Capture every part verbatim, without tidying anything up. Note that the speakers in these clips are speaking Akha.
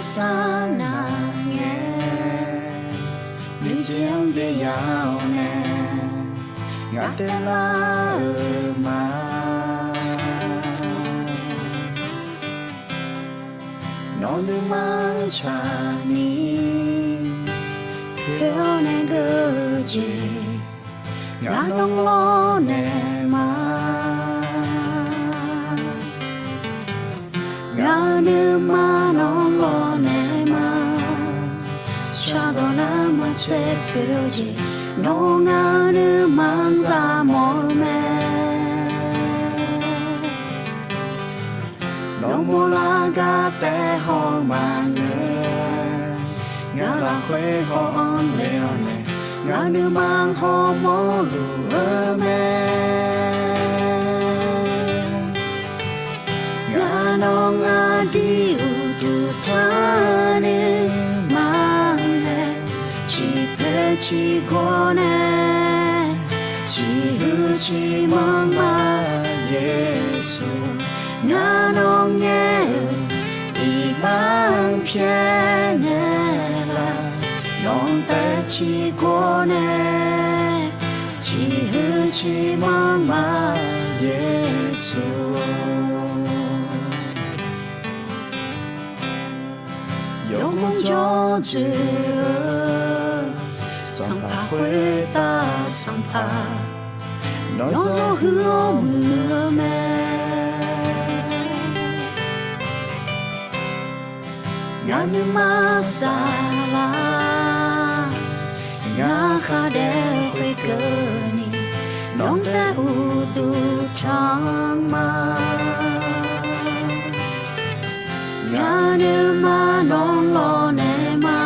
sar nar ngae, nuijeq-anr byav-awr nae, ngaq taev lar-euq ma. Nawr nuima-anr tsaqni, khoer-awr nae geur-eu jeq, ngaq nawr lawrnaeq ma. Ngaq-euq nuima nawr lawrnaeq ma. Shardawq nar maqtser poeq-eu jeq, nawr ngaq-euq nuima-anr za mawf-eu mae. Nawr mawrlar gar taef haw maqngeur, ngaq lafkhoer haw-anr le-awr nae, ngaq nuima hawmawr luf-eu mae. Ngaq nawr ngaq dir uqduq tanr nuima nae, ciqpoeq ciqgawr nae, ciqhuiq ciqmanr ma Yeqsur. Ngaq nawr ngaer-euq iqbax-anr pyaeqnaeq laf, nawq-anr taef ciqgawr nae, ciqhuiq ciqmanr ma Yeqsur. Yawmuiq jawr dzoeq-eu Sanqpaq khoertav Sanqpaq, nawr zawr huiq-awr muiq-eu mae. Ngaq nuima saflar, ngaq khar daef khoerkeuvni, nawq-anr taef uqduq tanr ma. Ngaq nuima nawr lawrnaeq ma.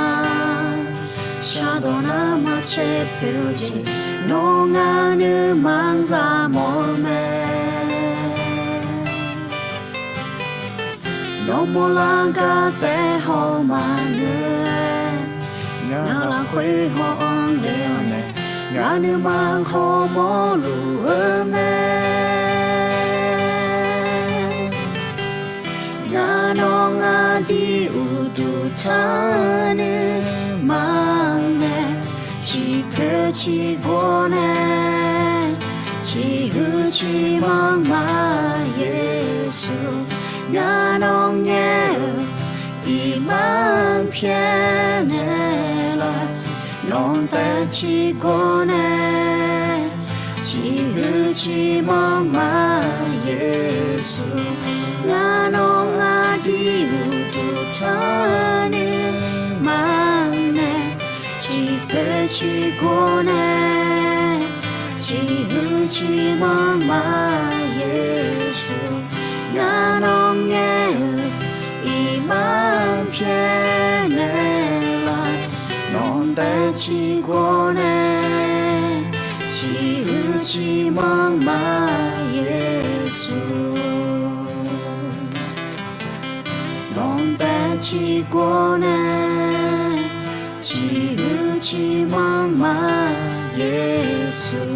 Shardawq nar maqtser poeq-eu jeq, nawr ngaq nuima-anr za mawf-eu mae. Nawr mawrlar gar taef haw maqngeur, ngaq lafkhoer haw-anr le-awr nae, ngaq nuima hawmawr luf-eu mae. Ngaq nawr ngaq dir uqduq tanr nuima nae, ciqpoeq ciqgawr nae, ciqhuiq ciqmanr ma Yeqsur. Ngaq nawr ngaer-euq iqbax-anr pyaeqnaeq laf, nawq-anr taef ciqgawr nae, ciqhuiq ciqmanr ma Yeqsur. Ngaq nawr ngaq dir uqduq tanr nuima nae, ciqpoeq ciqgawr nae, ciqhuiq ciqmanr ma Yeqsur. Ngaq nawr ngaer-euq iqbax-anr pyaeqnaeq laf, nawq-anr taef ciqgawr nae, ciqhuiq ciqmanr ma Yeqsur. Nawq-anr taef ciqgawr nae, ciqhuiq ciqmanr ma Yeqsur.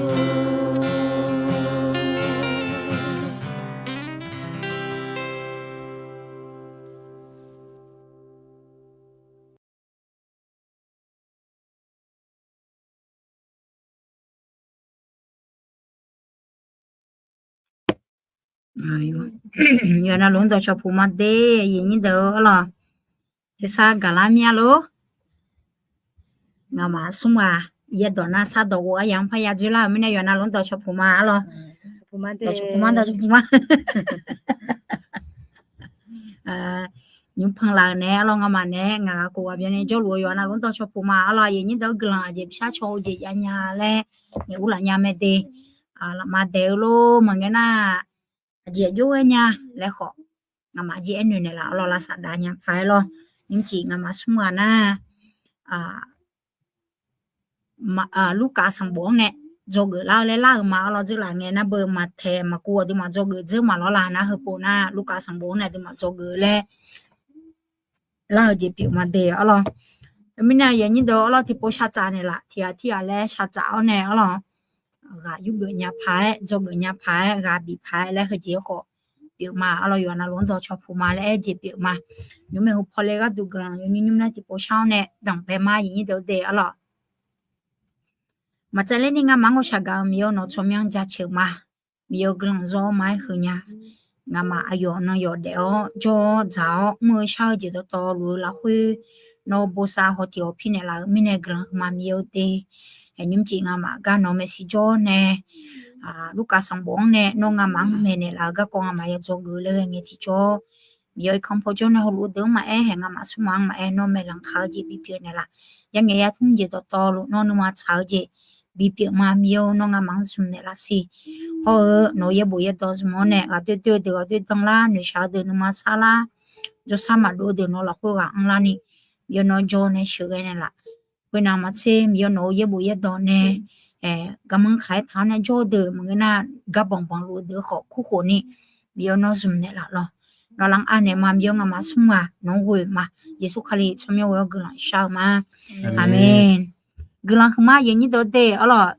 Yawqha navluf-anr dawqcawq puq ma de, aqyuif nyir deuq-or lawq. Tersar gaqlar mir-a lor. Ngamaf smr ghaq yaerdawq nar sardawq ghof aryamq-anr parya dzoerlar-euq mirnae yawqha navluf-anr dawqcawq puq ma-a lawq. Dawqcawq puq ma, dawqcawq puq ma. Nymr panlaf-euq naeq-ar lawq, ngamaf naeq-aer ngaq ghaq khof ghaq byanni jawrluf-eu yawqha navluf-anr dawqcawq puq ma-a lawq. Aqyuif nyir deuq-or guiqlanq aqjeq bishar caw-eu jeq javnya laer ngaeq urlaf nya mae de. Lafma daeq-eu lor maqngeur nar aqjeq aqjox ghae nya laer khawf, ngamaf aqjeq aernoeq naeqlaf-ar lawq, lavsav dav nya paq-aer lawr. Nymrcif ngamaf smr ghaq nar Lurkaf sanqbof-anr nae dzawgeuf lar-eu laer lar-euq ma-ar lawq. Dzeurlaf ngae nar beu Maqtaeq Maqkuv aqduimaf dzawgeuf dzeur maqlawr laf nar, heupov nar Lurkaf sanqbof-anr nae aqduimaf dzawgeuf laer lar-eu jeq pyeuf ma de-ar lawq. Teumirnae aqyuif nyir deuq-ar lawq, tiqpov shaqtsaf naeqlaf, tiq ghaq tirghaq laer shaqtsaf-awr nae-ar lawq, ghaq yurgeuf nya paq-aer, dzawgeuf nya paq-aer, ghaq bif paq-aer laer heujeq-aer khawf pyeuf ma. Arlawr, yawqha navluf-anr dawqcawq puq ma laer aer-eu jeq pyeuf ma. Nymr maeqhu pawle gharduq guiqlanq yawnyir nymr nar tiqpov shar-awr nae danqbae ma, aqyuif nyir deuq-eu de arlawr. Maqtsaev ler ni ngamaf-anr ghawqshaq gaq-euq Miqyaer-eu nawq tsawrmyanr jaceuq ma. Miqyaer-eu guiqlanq zawr ma-aer heu nya. Ngamaf aqyawf nan yawf daef-awr jawr-awr dzaq-awr mr-eu shar-eu jeq dawqtawvluf-eu lafkhoer nawr bosav hawtiq hawpir naeqlaf-eu mirnae guiqlanq huiqma Miqyaer-eu de. Nymrcif ngamaf gar nawq maeqshi jawr nae Lurkaf sanqbof-anr nae nawr ngamaf-anr maeqnaeq laf-eu garkawv ngamaf ya dzawgeuf laer ghae ngae tiqjawr, Miqyaer irkanr paw jawr nae heulof-eu deuq-anr maqaer, haeq ngamaf smrma-anr maqaer, nawr maeqlanq ka-eu jeq bipyeuf naeqlaf. Yarngaeq yartmr jeq dawqtawvluf nawr nuima tsaq-eu jeq bipyeuf ma. Miqyaer-eu, nawr ngamaf-anr zmq naeqlaf siq. Hawr-eu nawq-eu yaerbof yaerdawq zmq-awr nae ghaqdoer doer-eu deuq ghaqdoer danlar, noeqshaq-eu deuq nuima sarlar, jawrshar maqdov-eu deuq nawq lafkhoer ghaq anrlar ni, Miqyaer nawr jawr nae sheuqghae naeqlaf. Khoernav maqtser Miqyaer nawq-eu yaerbof yaerdawq nae garmanr kaq-aer taq-awr nae jawr-eu deuq maqngeur nar, garbanq banq luf-eu deuq khawf kurkhof ni, Miqyaer nawr zmq naeqlaf lawr. Nawq lar-anr anaeq ma. Miqyaer ngamaf smr ghaq nawq-anr ghoe ma. Yeqsur Kali tsawrmyanr ghoe-awr guiqlanq shar-eu ma. Aqmeq. Guiqlanq huiqma aqyuif nyir deuq-eu de arlawr.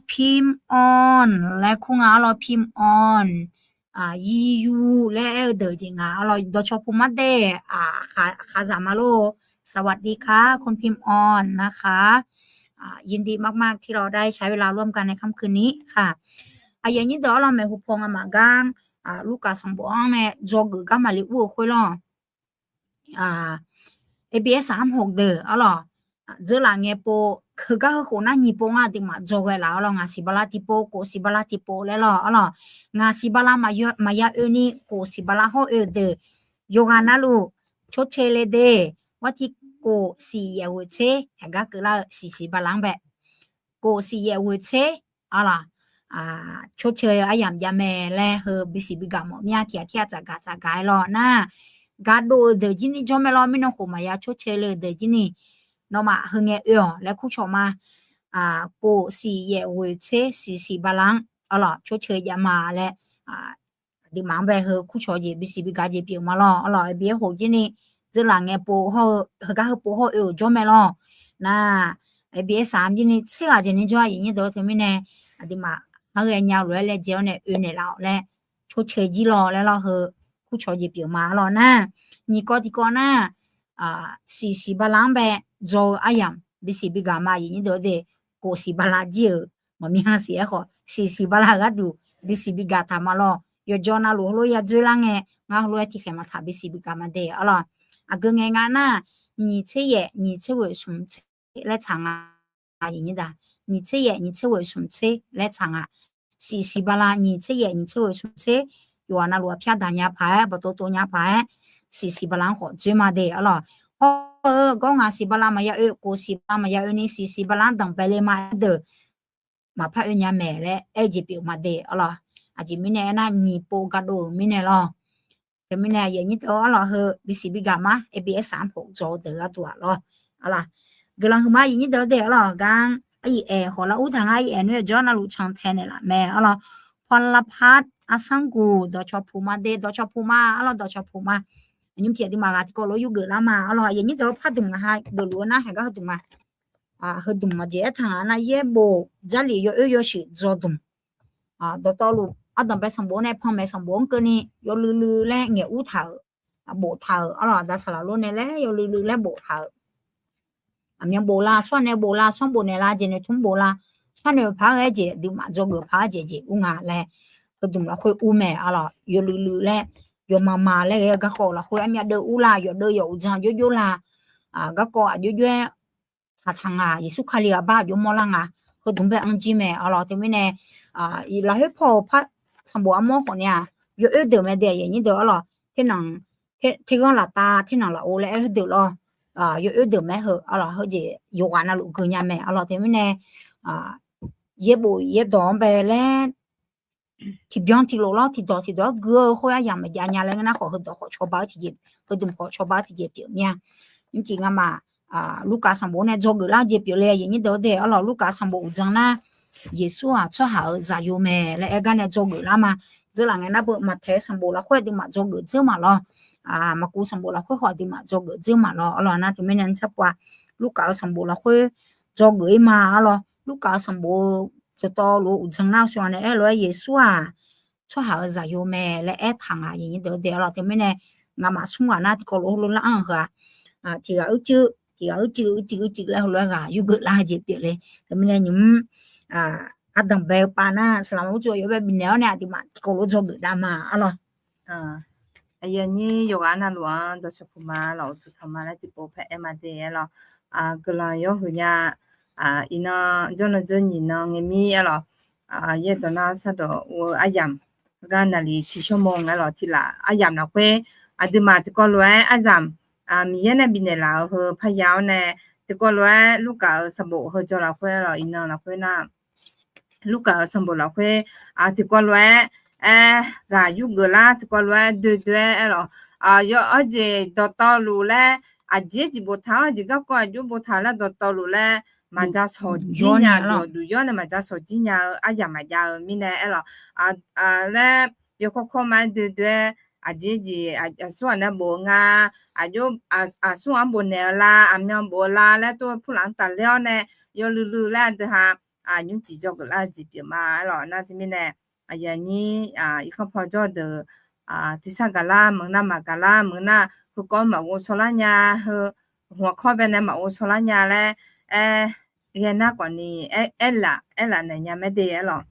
Pim on laer kur nga arlawr, pim on. Yiyu laer aer-eu deuq jeq nga arlawr, dawqcawq puq ma de. Aqkhaqzaq ma lor. สวัสดีค่ะ คุณพิมพ์ออนนะคะ ยินดีมากๆที่เราได้ใช้เวลาร่วมกันในค่ำคืนนี้ค่ะ Aqyuif nyir deuq arlawr, maeqhu paw ngamaf gar Lurkaf sanqbof-anr nae dzawgeuf gar maqle ur-eu khoer lawr. ABS สามหก deuq arlawr, dzeurlaf ngae pov, heugar heukhof nar nyiq pov ngar aqduimaf dzawghae laf arlawr, ngaq siq bala tiqpov, kof siq bala tiqpov laer lawr arlawr, ngaq siq bala maqya oe ni kof siq bala hawr oe-eu deuq yawqghaq navluf ชดเชย le de, war tiq kof siq yaef ghoeq tser haeq gar keuvlar-eu siq siq bala-anr bae, kof siq yaef ghoeq tser arlawr, ชดเชย aryamq jav mae laer heu bisiq bigaq mawf mir-a. Tiq ghaq tir-aq tsafgaq tsafgaq-aer lawr nar, gaqdov-euq deuq jir ni jawr mae lawr, mirnan khof maqya ชดเชย le-eu deuq jir ni, nawmaf heu ngae oe-awq laer kurcawq ma. Kof siq yaef ghoeq tser siq siq bala-anr arlawr ชดเชย jav ma laer aqduimaf-anr bae heu kurcawq jeq bisiq bigaq jeq pyeuf ma lawr arlawr. ABS khof jir ni dzeurlaf ngae pov hawr-eu heugar heupov hawr oe-euq jawr mae lawr nar, ABS สาม jir ni tser ghaq jeq ni jawr-a. Aqyuif nyir deuq-eu teumirnae aqduimaf har ghae nya-eu lof-aer laejae-awr nae oe naeqlaf-awq laer ชดเชย jir lawr laer lawr heu kurcawq jeq pyeuf ma arlawr nar, nyiq kawv tiqkawv nar, siq siq bala-anr bae dzaw-eu aryamq bisiq bigaq ma. Aqyuif nyir deuq-eu de, kof siq bala jir-euq maqmir ha siq-aer khawf, siq siq bala-euq gharduq bisiq bigaq taq ma lawr. Yawqjawr navluf heulof-aer ya dzoerlar ngae, ngar heulof-aer tiqkhaeq maqtaq bisiq bigaq ma de arlawr. Aqgeu ngae nga nar, nyiq tser yaef nyiq tser ghoeq smq tser laer tsaq nga. Nyiq tser yaef nyiq tser ghoeq smq tser laer tsaq nga. Siq siq bala nyiq tser yaef nyiq tser ghoeq smq tser, yawqghaq navluf-aq pyar daq nya paq-aer, bawqtov tov nya paq-aer, siq siq bala-anr khawf dzoer ma de arlawr. Hawr-eu gawr ngaq siq bala maqya oe, kof siq bala maqya oe ni siq siq bala-anr danqbae le ma-aer deuq maqpar oe nya maeq laer aer-eu jeq pyeuf ma de arlawr. Aqjeq mirnae aernar, nyiq pov gardov-euq mirnae lawr. Teumirnae aqyuif nyir deuq-eu arlawr, heu bisiq bigaq ma, ABS สามหก dzaw-eu deuq gharduq-aq lawr. Arlawr, guiqlanq huiqma aqyuif nyir deuq-eu de arlawr, gar aqyuif aer khawf lar ur taq ngar, aqyuif aer noer-eu jawr navluf can tae naeqlaf mae arlawr. Pawrlaqpar arsarguf dawqcawq puq ma de, dawqcawq puq ma arlawr, dawqcawq puq ma. Nymr tiq aqduimaf ghaq tiqkawv lof yurgeuf lar ma arlawr. Aqyuif nyir deuq-eu pardmq ngaq ha geufluf-eu nar haeq gar heudmq ma. Heudmq maqjeq aertaq ngaq nar, yaerbof Jarlif yawoer yawshuif dzaw dmq. Dawqtawvluf ardanqbae sanqbof nae panmaeq sanqbof-anr keuvni yawluiv luiv laer ngaeq ur taq-euq, bof taq-euq arlawr. Aqda saqlaq lor nae laer yawluiv luiv laer bof taq-euq. Aqmyan bof la, sawr nae bof la, sawr bof naeq la, jeq noeqtmq bof la, sawr noeq paq-aer ghae jeq, aqduimaf dzawgeuf paq-aer jeq jeq ur nga laer, heudmq lafkhoer ur mae arlawr. Yawluiv luiv laer, yawqmama laer ghae-eu garkawv lafkhoer armyav deuv ur la, yawqdeuv yawq uqdzan jovjov la, garkawv aqjox jov-aer taqtaq nga, Yeqsur Kali aqbar aqjox mawrlar nga, heudmq bae anr jir mae arlawr. Teumirnae lafkhoer paw-euq par sanqbof armawr khawf ni-aq, yawoer deuq mae de aqyuif nyir deuq arlawr. Ternanq, terghanr laftav, ternanq lafov laer aer-eu deuq lawr. Yawoer deuq mae heu arlawr, heujeq yawqghaq navluf gui nya mae arlawr. Teumirnae yaerbof yaerdawq-anr bae laer tiqbyan tiqlof lawr, tiqdawq tiqdawq-anr gui-eu khoer aryamq maqjav nya laer ngeur nar khawf, heudawq khawf cawba-eu tiqjeq, heudmq khawf cawba-eu tiqjeq pyeuf mir-a. Nymr tiq ngamaf Lurkaf sanqbof nae dzawgeuf lar jeq pyeuf le aqyuif nyir deuq-eu de arlawr. Lurkaf sanqbof uqdzan nar, Yeqsur-aq tsawrhaq-euq zaqyo mae laer aer gar nae dzawgeuf lar ma. Dzeurlaf ngae nar beu Maqtaeq sanqbof lafkhoer aqduimaf dzawgeuf dzeur maqlawr. Maqkuv sanqbof lafkhoer khawf aqduimaf dzawgeuf dzeur maqlawr arlawr. Nar teumirnae tsarpov-a, Lurkaf-euq sanqbof lafkhoer dzawgeuf-ir ma arlawr. Lurkaf-euq sanqbof-eu dawqtawvluf-eu uqdzan nar-eu shawr nae aer lof-aer, Yeqsur-aq tsawrhaq-euq zaqyo mae laer aertaq ngaq, aqyuif aqnyir deuq-eu dae arlawq. Teumirnae ngaqmaf smr ghaq nar tiqkawv lof heulof lar-anr-eu heu-aq, tiq ghaq uicuiv, tiq ghaq uicuiv uicuiv uicuiv laer heulof-aer ghaq yurgeuf lar-eu jeq pyeuf le. Teumirnae nymq-mr ardanq bae-eu pav nar saqlaq uicuiv yawbae bifnaeq-awr nae aqduimaf tiqkawv lof dzawgeuf dav ma arlawq. Aqyuif aqnyir yawqghaq navluf-anr dawqcawq puq ma lawq, uqduq tanq ma laer tiqpov paer aer ma de arlawq. Guiqlanq yawhuiq nya. Iqnan jawrnan dzeur nyiq nan ngae mir arlawq. Yaerdawq nar sardawq ur-eu aryamq, gar naqliq tiq shawrmawr nga lawq, tiq laf aryamq lafkhoer aqduimaf tiqkawv lof-aer aryamq, Miqyaer nae bifnaeq laf-eu heu parya-awr nae, tiqkawv lof-aer Lurkaf-euq sanqbof heu jawr lafkhoer arlawq, iqnan lafkhoer nar Lurkaf-euq sanqbof lafkhoer tiqkawv lof-aer, aer, ghaq yurgeuf lar tiqkawv lof-aer doe doe-aer arlawq. Yawr-awr jeq dawqtawvluf laer, aqjeq jeq boftaq-awr jeq garkawv aqjox boftaq laer dawqtawvluf laer, maqja sawq jir nya, duq yawr nae maqja sawq jir nya-eu aryamq maqjav-eu mirnae arlawq. Laer yawkawr kawr ma-aer doe doe-aer, aqjeq jeq aqsur ghaq nae bof-eu nga, aqjox aqsur ghaq-anr bofnaeq-eu la, aqmyan bof-eu la laer tov purlaf-anr tafler-awr nae, yawluiv luiv laer aqdui ha nymr tiq jawr geuflar-eu jeq pyeuf ma arlawq. Nar teumirnae aqyuif aqnyir irkanr paw jawr-eu deuq, tiq sar gaqlar meuq nar, maq gaqlar meuq nar, heukawv-anr maqghov shawrlar nya, heu hmq-aq kawr bae nae maqghov shawrlar nya laer, aer, ghae nar khawfni, aerlaf aerlaf naeq nya mae de arlawq.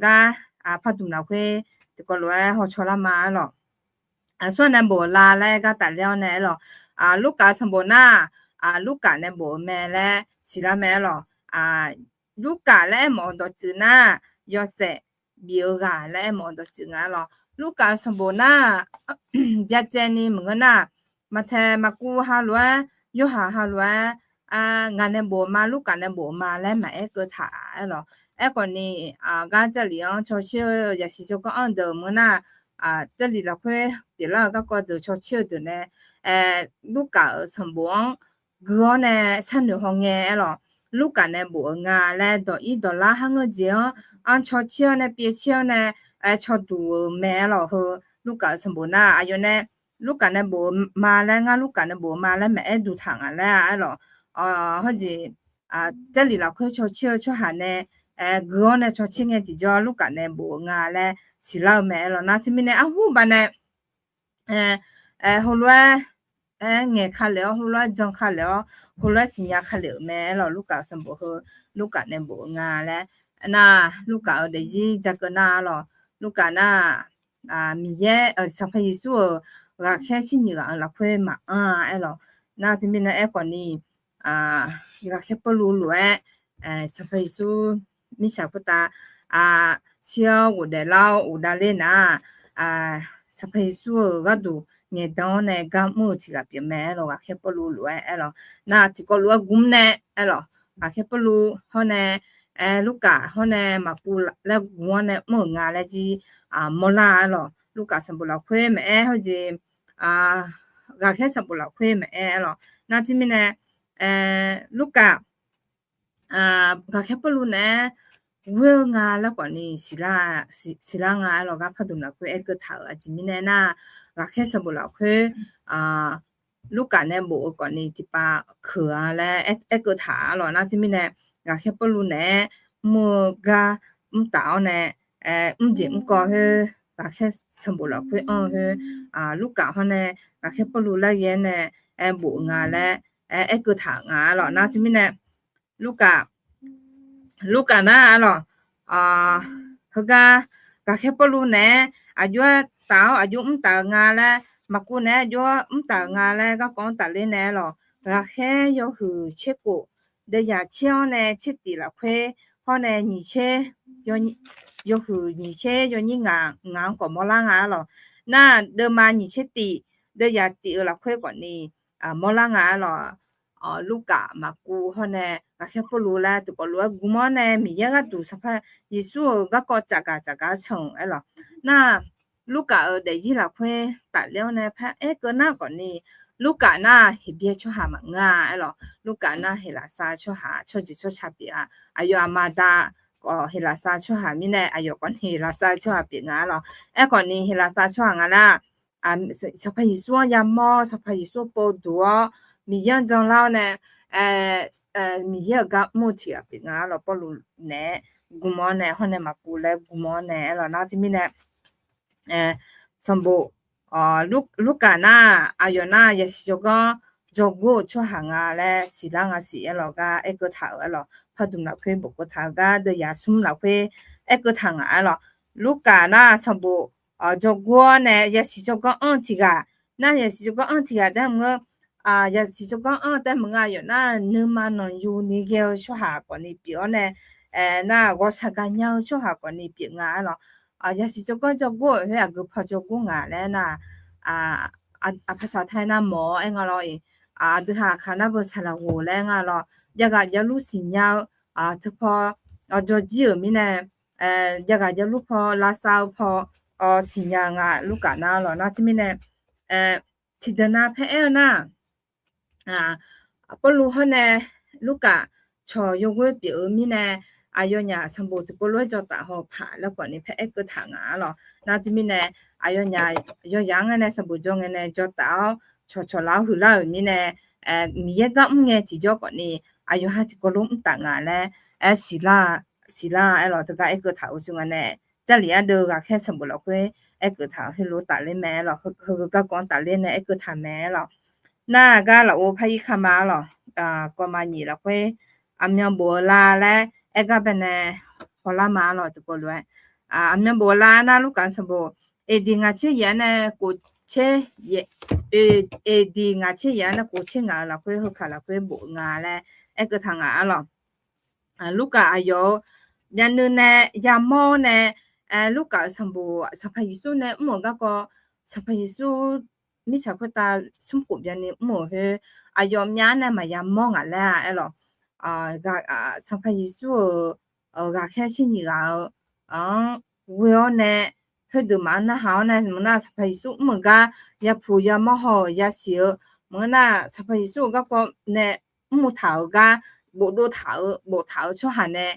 Gar pardmq lafkhoer tiqkawv lof-aer hawcaw lar ma arlawq. Aqsur nae bof-eu la laer gar tafler-awr nae arlawq. Lurkaf-eu sanqbof nar, Lurkaf nae bof-eu mae laer siqlar mae arlawq. Lurkaf laer aermawf-eu dawqtsuif nar, yawshaef bif-eu ghaq laer aermawf-eu dawqtsuif nga arlawq. Lurkaf-eu sanqbof nar, byacaevni maqngeur nar, Maqtaeq, Maqkuv halof-aer, Yorhaq halof-aer, ngaq nae bof-eu ma, Lurkaf nae bof-eu ma laer maqaer keuv taq arlawq. Aerkhawfni, gar Jarlif-anr cawshir-eu yaqsiq jawrgar anr-eu deuq maqngeur nar, Jarlif lafkhoer pyeuflar-eu garkawv deuq cawshir-eu deuq nae, Lurkaf-euq sanqbof-anr gui-awr nae sharnoeq hawngae arlawq. Lurkaf nae bof-eu nga laer dawq ir dawq lar har ngeur jeq-anr, anr cawshir-awr nae pyaev shir-awr nae, caw duq-euq mae arlawq. Heu Lurkaf-euq sanqbof nar aqyawf nae Lurkaf nae bof-eu ma laer, ngar Lurkaf nae bof-eu ma laer maqaer duq taq ngaq laer arlawq. Hawr jeq, Jarlif lafkhoer cawshir-eu tsawrhaq nae gui-awr nae cawshir ngae tiqjawr Lurkaf nae bof-eu nga laer siqlar-eu mae arlawq. Nar teumirnae arhur baqdanae heulof-aer, aer, ngaeq ka lef-awr, heulof-aer jan ka lef-awr, heulof-aer siqnya ka lef-euq mae arlawq. Lurkaf-euq sanqbof heu Lurkaf nae bof-eu nga laer, nar Lurkaf-euq daefzir ja keuv nar arlawq. Lurkaf nar, Miqyaer, Sanqpaq Yeqsur-euq ghaqkhaer tser nyiq ghaq-euq lafkhoer maqanr-a arlawq. Nar teumirnae aerkhawfni, ghaqkhaer Pawrluv lof-aer, Sanqpaq Yeqsur mirtsaq khoertav shir-awr ghofdaef lar-awr ghofdav ler nar, Sanqpaq Yeqsur-euq gharduq ngaeqdan-awr nae gar mr-eu tiq ghaq pyeuf mae arlawq. Ghaqkhaer Pawrluv lof-aer arlawq. Nar tiqkawv lof-aer gmr nae arlawq, ghaqkhaer Pawrluv hawr nae, Lurkaf hawr nae Maqkuv laer gmr-awr nae mr-euq nga laer jir mawrlar arlawq. Lurkaf sanqbof lafkhoer maqaer hawr jeq, ghaqkhaer sanqbof lafkhoer maqaer arlawq. Nar teumirnae, Lurkaf ghaqkhaer Pawrluv naeq-aer ghoer-eu nga laer khawfni siqlar nga arlawq. Gar pardmq lafkhoer aerkeuv taq-euq aqjeq mirnae nar, ghaqkhaer sanqbof lafkhoer Lurkaf nae bof-eu khawfni tiqpav keuq-a laer aerkeuv taq arlawq. Nar teumirnae ghaqkhaer Pawrluv naeq-aer mr-eu gar mrtaf-awr nae, mrjeq mrkawv khoer ghaqkhaer sanqbof lafkhoer anr-eu khoer, Lurkaf hawr nae ghaqkhaer Pawrluv laer ghae-aer nae bof nga laer aerkeuv taq nga arlawq. Nar teumirnae Lurkaf, Lurkaf nar arlawq, heugar ghaqkhaer Pawrluv naeq-aer aqjox-aer taf-awr aqjox mrtaf-eu nga laer, Maqkuv naeq-aer aqjox mrtaf-eu nga laer garkawv-anr tafler nae arlawq. Ghaqkhaer yawhuiq tser khof, deuyaq tser-awr nae tser tif lafkhoer hawr nae nyiq tser, yawhuiq nyiq tser yawnyir ngaq, ngaq-anr khawf mawrlar nga arlawq. Nar deuvma nyiq tser tif, deuyaq tif-eu lafkhoer khawfni mawrlar nga arlawq. Lurkaf, Maqkuv hawr nae ghaqkhaer Pawrluv laer tiqkawv lof-aer gmr-awr nae Miqyaer gharduq Sanqpaq Yeqsur-euq garkawv tsafgaq tsafgaq-aer can-euq arlawq. Nar Lurkaf-euq daefzir lafkhoer tafler-awr nae paraer keuv nar khawfni, Lurkaf nar Heqbyaer tsawrhaq maqngeur-a arlawq. Lurkaf nar Heqlaqsar tsawrhaq, tsawrjeuq tsawrca pyeuf-a. Aqyawf aqma da khawf Heqlaqsar tsawrhaq mirnae aqyawf khawfni Heqlaqsar tsawrhaq pyeuf nga arlawq. Aerkhawfni Heqlaqsar tsawrhaq nga nar, Sanqpaq Yeqsur-anr yamawr, Sanqpaq Yeqsur pov duq-awr Miqyaer-anr janlar-awr nae, Miqyaer-euq gar mr-eu tiq ghaq pyeuf nga arlawq. Pawrluv naeq-aer gmr-awr nae hawr nae Maqkuv laer gmr-awr nae arlawq. Nar teumirnae sanqbof Lurkaf nar, aqyawf nar yasiq jawrganr jawrgor-euq tsawrhaq nga laer siqlar nga siq aerlawq, gar aerkeuv taq-euq aerlawq, pardmq lafkhoer bof keuv taq-eu gar deuv yaq smr lafkhoer aerkeuv taq nga aerlawq. Lurkaf nar sanqbof jawrgor-awr nae yasiq jawrganr anr-eu tiq ghaq, nar yasiq jawrganr anr-eu tiq ghaq taef maqngeur, yasiq jawrganr anr-eu taef maqngeur, aqyawf nar nuima nanqyu ni ghae-eu tsawrhaq khawfni pyeuf-awr nae, nar ghawqshaq gaqnya-eu tsawrhaq khawfni pyeuf nga aerlawq. Yasiq jawrganr jawrgor-euq khoer aqgeu paw jawrgor nga laer nar, aqpaq saqtae nar mawq-awr aer nga lawr-iq, aqdui ha aqkaq nar beu saqlaq ghof laer aer nga lawr, javghaq javlur siqnya-eu teupaw jawrjir-euq mirnae, javghaq javlur paw lavsav-eu paw siqnya nga Lurkaf nar lawq. Nar teumirnae tiqdeuq nav paer aer-eu nar, Pawrluv hawr nae Lurkaf cawq yawghoer pyeuf-eu mirnae, aqyawfnyaf sanqbof tiqkawv lof-aer jawr taf haw paq laer khawfni paer aerkeuv taq nga aerlawq. Nar teumirnae aqyawfnyaf yawzaq-anr ngae nae sanqbof jawr ngae nae jawr taf-awr cawqcawq lar-awr huiqlar-euq mirnae, Miqyaer gar mr ngae tiqjawr khawfni aqyawf ha tiqkawv lof mr taf nga laer aer siqlar, siqlar aerlawq, teugar aerkeuv taq-euq jeq nga nae, Jarlif ardeuv ghaqkhaer sanqbof lafkhoer aerkeuv taq-euq heulof tafler mae aerlawq, heugheu garkawv-anr tafler nae aerkeuv taq mae aerlawq. Nar gar lafov par ir kama aerlawq, kawv ma nyiq lafkhoer aqmyan bof-eu la laer aer gar bae nae hawlar ma aerlawq, tiqkawv lof-aer aqmyan bof-eu la nar Lurkaf sanqbof aqdiq ngaq tser yaef-anr nae kov tser, aqdiq ngaq tser yaef-anr nae kov tser ngaq-euq lafkhoer heukaq lafkhoer bof-eu nga laer aerkeuv taq nga aerlawq. Lurkaf aqyawf-euq myavnuiv nae yamawr-awr nae, Lurkaf-euq sanqbof Sanqpaq Yeqsur nae mr-euq garkawv, Sanqpaq Yeqsur mirtsaq khoertav smrkhof byanni mr-euq khoer, aqyawf myav-anr nae maqya mawr ngaq laer-a aerlawq. Sanqpaq Yeqsur-euq ghaqkhaer tser nyiq ghaq-eu anr ghoe-awr nae, khoerdeuq maqanr narhaq-awr nae maqngeur nar, Sanqpaq Yeqsur mr-euq gar yapuq yamawr haw-euq yasiq-eu maqngeur nar, Sanqpaq Yeqsur-euq garkawv nae mr-eu taq-euq gar bofdov taq-eu boftaq-eu tsawrhaq nae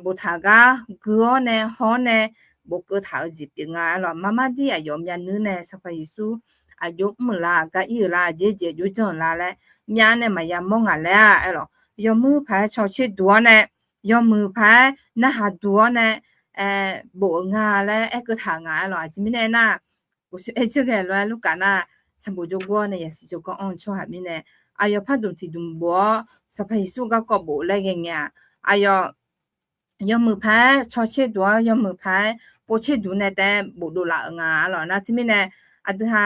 boftaq-euq gar gui-awr nae haw-awr nae bofkeuv taq-eu jeq pyeuf nga aerlawq. Marmar dir aqyawf myavnuiv nae Sanqpaq Yeqsur aqjox mr-euq la, gar ir-euq la, aqjeq jeq aqjox janr-euq la laer myav-anr nae maqya mawr ngaq laer-a aerlawq. Yawmuiq paq-aer cawtser duq-awr nae, yawmuiq paq-aer narhaq duq-awr nae bof-euq nga laer aerkeuv taq-euq nga aerlawq. Aqjeq mirnae aernar, uqshoe aer jir ghae lof-aer Lurkaf nar, sanqbof jawrgor-awr nae yasiq jawrganr anr-eu tsawrhaq mirnae, aqyawf pardmq tiqdmq bof-awr Sanqpaq Yeqsur garkawv bof laer ghae ngae-aq, aqyawf yawmuiq paq-aer cawtser duq-awr yawmuiq paq-aer povtser duq nae taef-aer bofdov laf-euq nga aerlawq. Nar teumirnae aqdui ha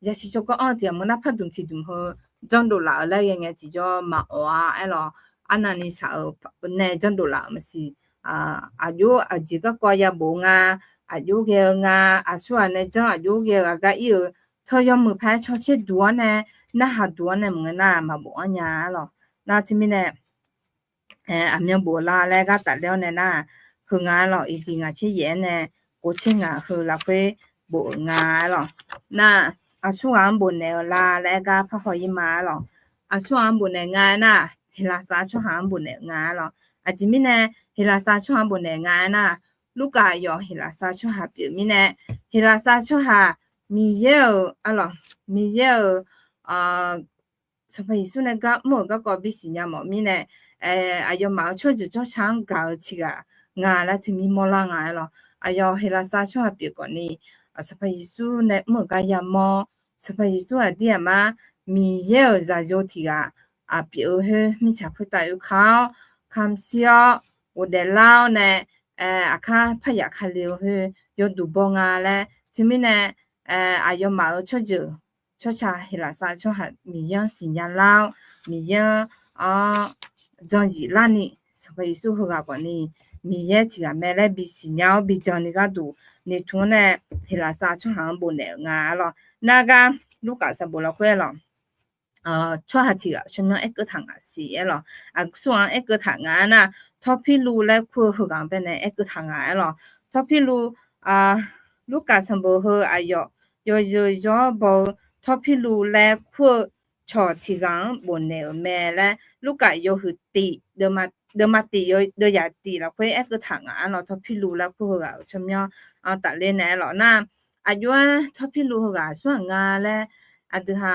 yasiq jawrganr anr-eu tiq ghaq maqngeur nar, pardmq tiqdmq heu janrdov laf-euq laer ghae ngae tiqjawr maqawf-a aerlawq. Arnavni shaq-euq nae janrdov laf-euq maqsiq. Aqjox aqjeq garkawv yabof nga, aqjox ghae-eu nga, aqsurghaq nae janr aqjox ghae-eu aqgar ir-euq teu yawmuiq paq-aer cawtser duq-awr nae, narhaq duq-awr nae maqngeur nar maqbof-anr nya aerlawq. Nar teumirnae aqmyan bof-eu la laer gar tafler-awr nae nar, heu nga aerlawq. Aqdiq ngaq tser yaef-aer nae kov tser ngaq heu lafkhoer bof-euq nga aerlawq. Nar, aqsurghaq-anr bofnaeq-eu la laer gar parhaw ir ma aerlawq. Aqsurghaq-anr bofnaeq nga aernar, Heqlaqsar tsawrhaq-anr bofnaeq-eu nga aerlawq. Aqjeq mirnae Heqlaqsar tsawrhaq-anr bofnaeq nga aernar, Lurkaf yawf Heqlaqsar tsawrhaq pyeuf mirnae, Heqlaqsar tsawrhaq Miqyaer-euq aerlawq, Miqyaer-euq Sanqpaq Yeqsur nae gar mr-euq garkawv bisiq nya mawf mirnae, aqyawfmaf-euq tsawrjeuq tsawrca-anr gaq-eu tiq ghaq nga laer teumir mawrlar nga aerlawq. Aqyawf Heqlaqsar tsawrhaq pyeuf khawfni, Sanqpaq Yeqsur nae mr-euq gar yamawr, Sanqpaq Yeqsur aqdir aqmar Miqyaer-euq zaqyo tiq ghaq pyeuf-eu khoer mirtsaq khoertav oekar-awr, kamq shir-awr, ghofdaef lar-awr nae, aqkar parya kali-eu khoer yawduq baw nga laer teumirnae, aqyawfmaf-euq tsawrjeuq tsawrca Heqlaqsar tsawrhaq Miqyaer-anr siqnya lar-awr, Miqyaer-anr janzif larni, Sanqpaq Yeqsur heughaq khawfni Miqyaer tiq ghaq mae laer bisiqnya-awr bijan ni gharduq noeqtmq-anr nae Heqlaqsar tsawrhaq-anr bofnaeq-euq nga aerlawq. Nar gar Lurkaf sanqbof lafkhoer aerlawq, tsawrhaq tiq ghaq tsawrmyanr aerkeuv taq ngaq siq aerlawq. Aqsurghaq-anr aerkeuv taq nga aernar, Tawrpirluv laer kur-eu heughaq-anr baenae aerkeuv taq nga aerlawq. Tawrpirluv, Lurkaf sanqbof heu aqyawf yawzeu yaw-awr baw-eu Tawrpirluv laer kur-eu cawq tiq ghaq-anr bofnaeq-euq mae laer Lurkaf yawhuiq tif deuvma tif deuvzaq tif lafkhoer aerkeuv taq nga aerlawq. Tawrpirluv laer kur heughaq-euq tsawrmyanr-anr tafler nae aerlawq nar, aqjox-aer Tawrpirluv heughaq aqsurghaq nga laer aqdui ha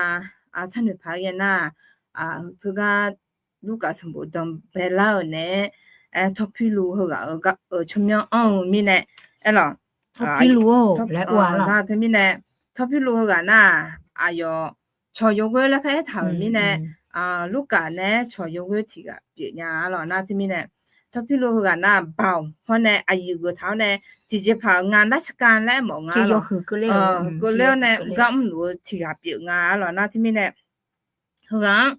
sharnoeq paq-aer ghae nar, teugar Lurkaf sanqbof danqbae lar-euq naeq-aer, Tawrpirluv heughaq-euq tsawrmyanr anr-eu mirnae aerlawq. Tawrpirluv-or laer nar teumirnae, Tawrpirluv heughaq nar-aq, aqyawf cawq yawghoer laer par aertaq-euq mirnae, Lurkaf nae cawq yawghoer tiq ghaq pyeuf nya-a lawq nar teumirnae, Tawrpirluv heughaq nar-aq, baoq hawr nae aqyuif geuf taq-awr nae tiqjeqpaq-euq nga nar saqka laer aermawf nga lawq. Keuvle-awr nae gar mrluf-eu tiq ghaq pyeuf nga-a lawq nar teumirnae, heughaq-anr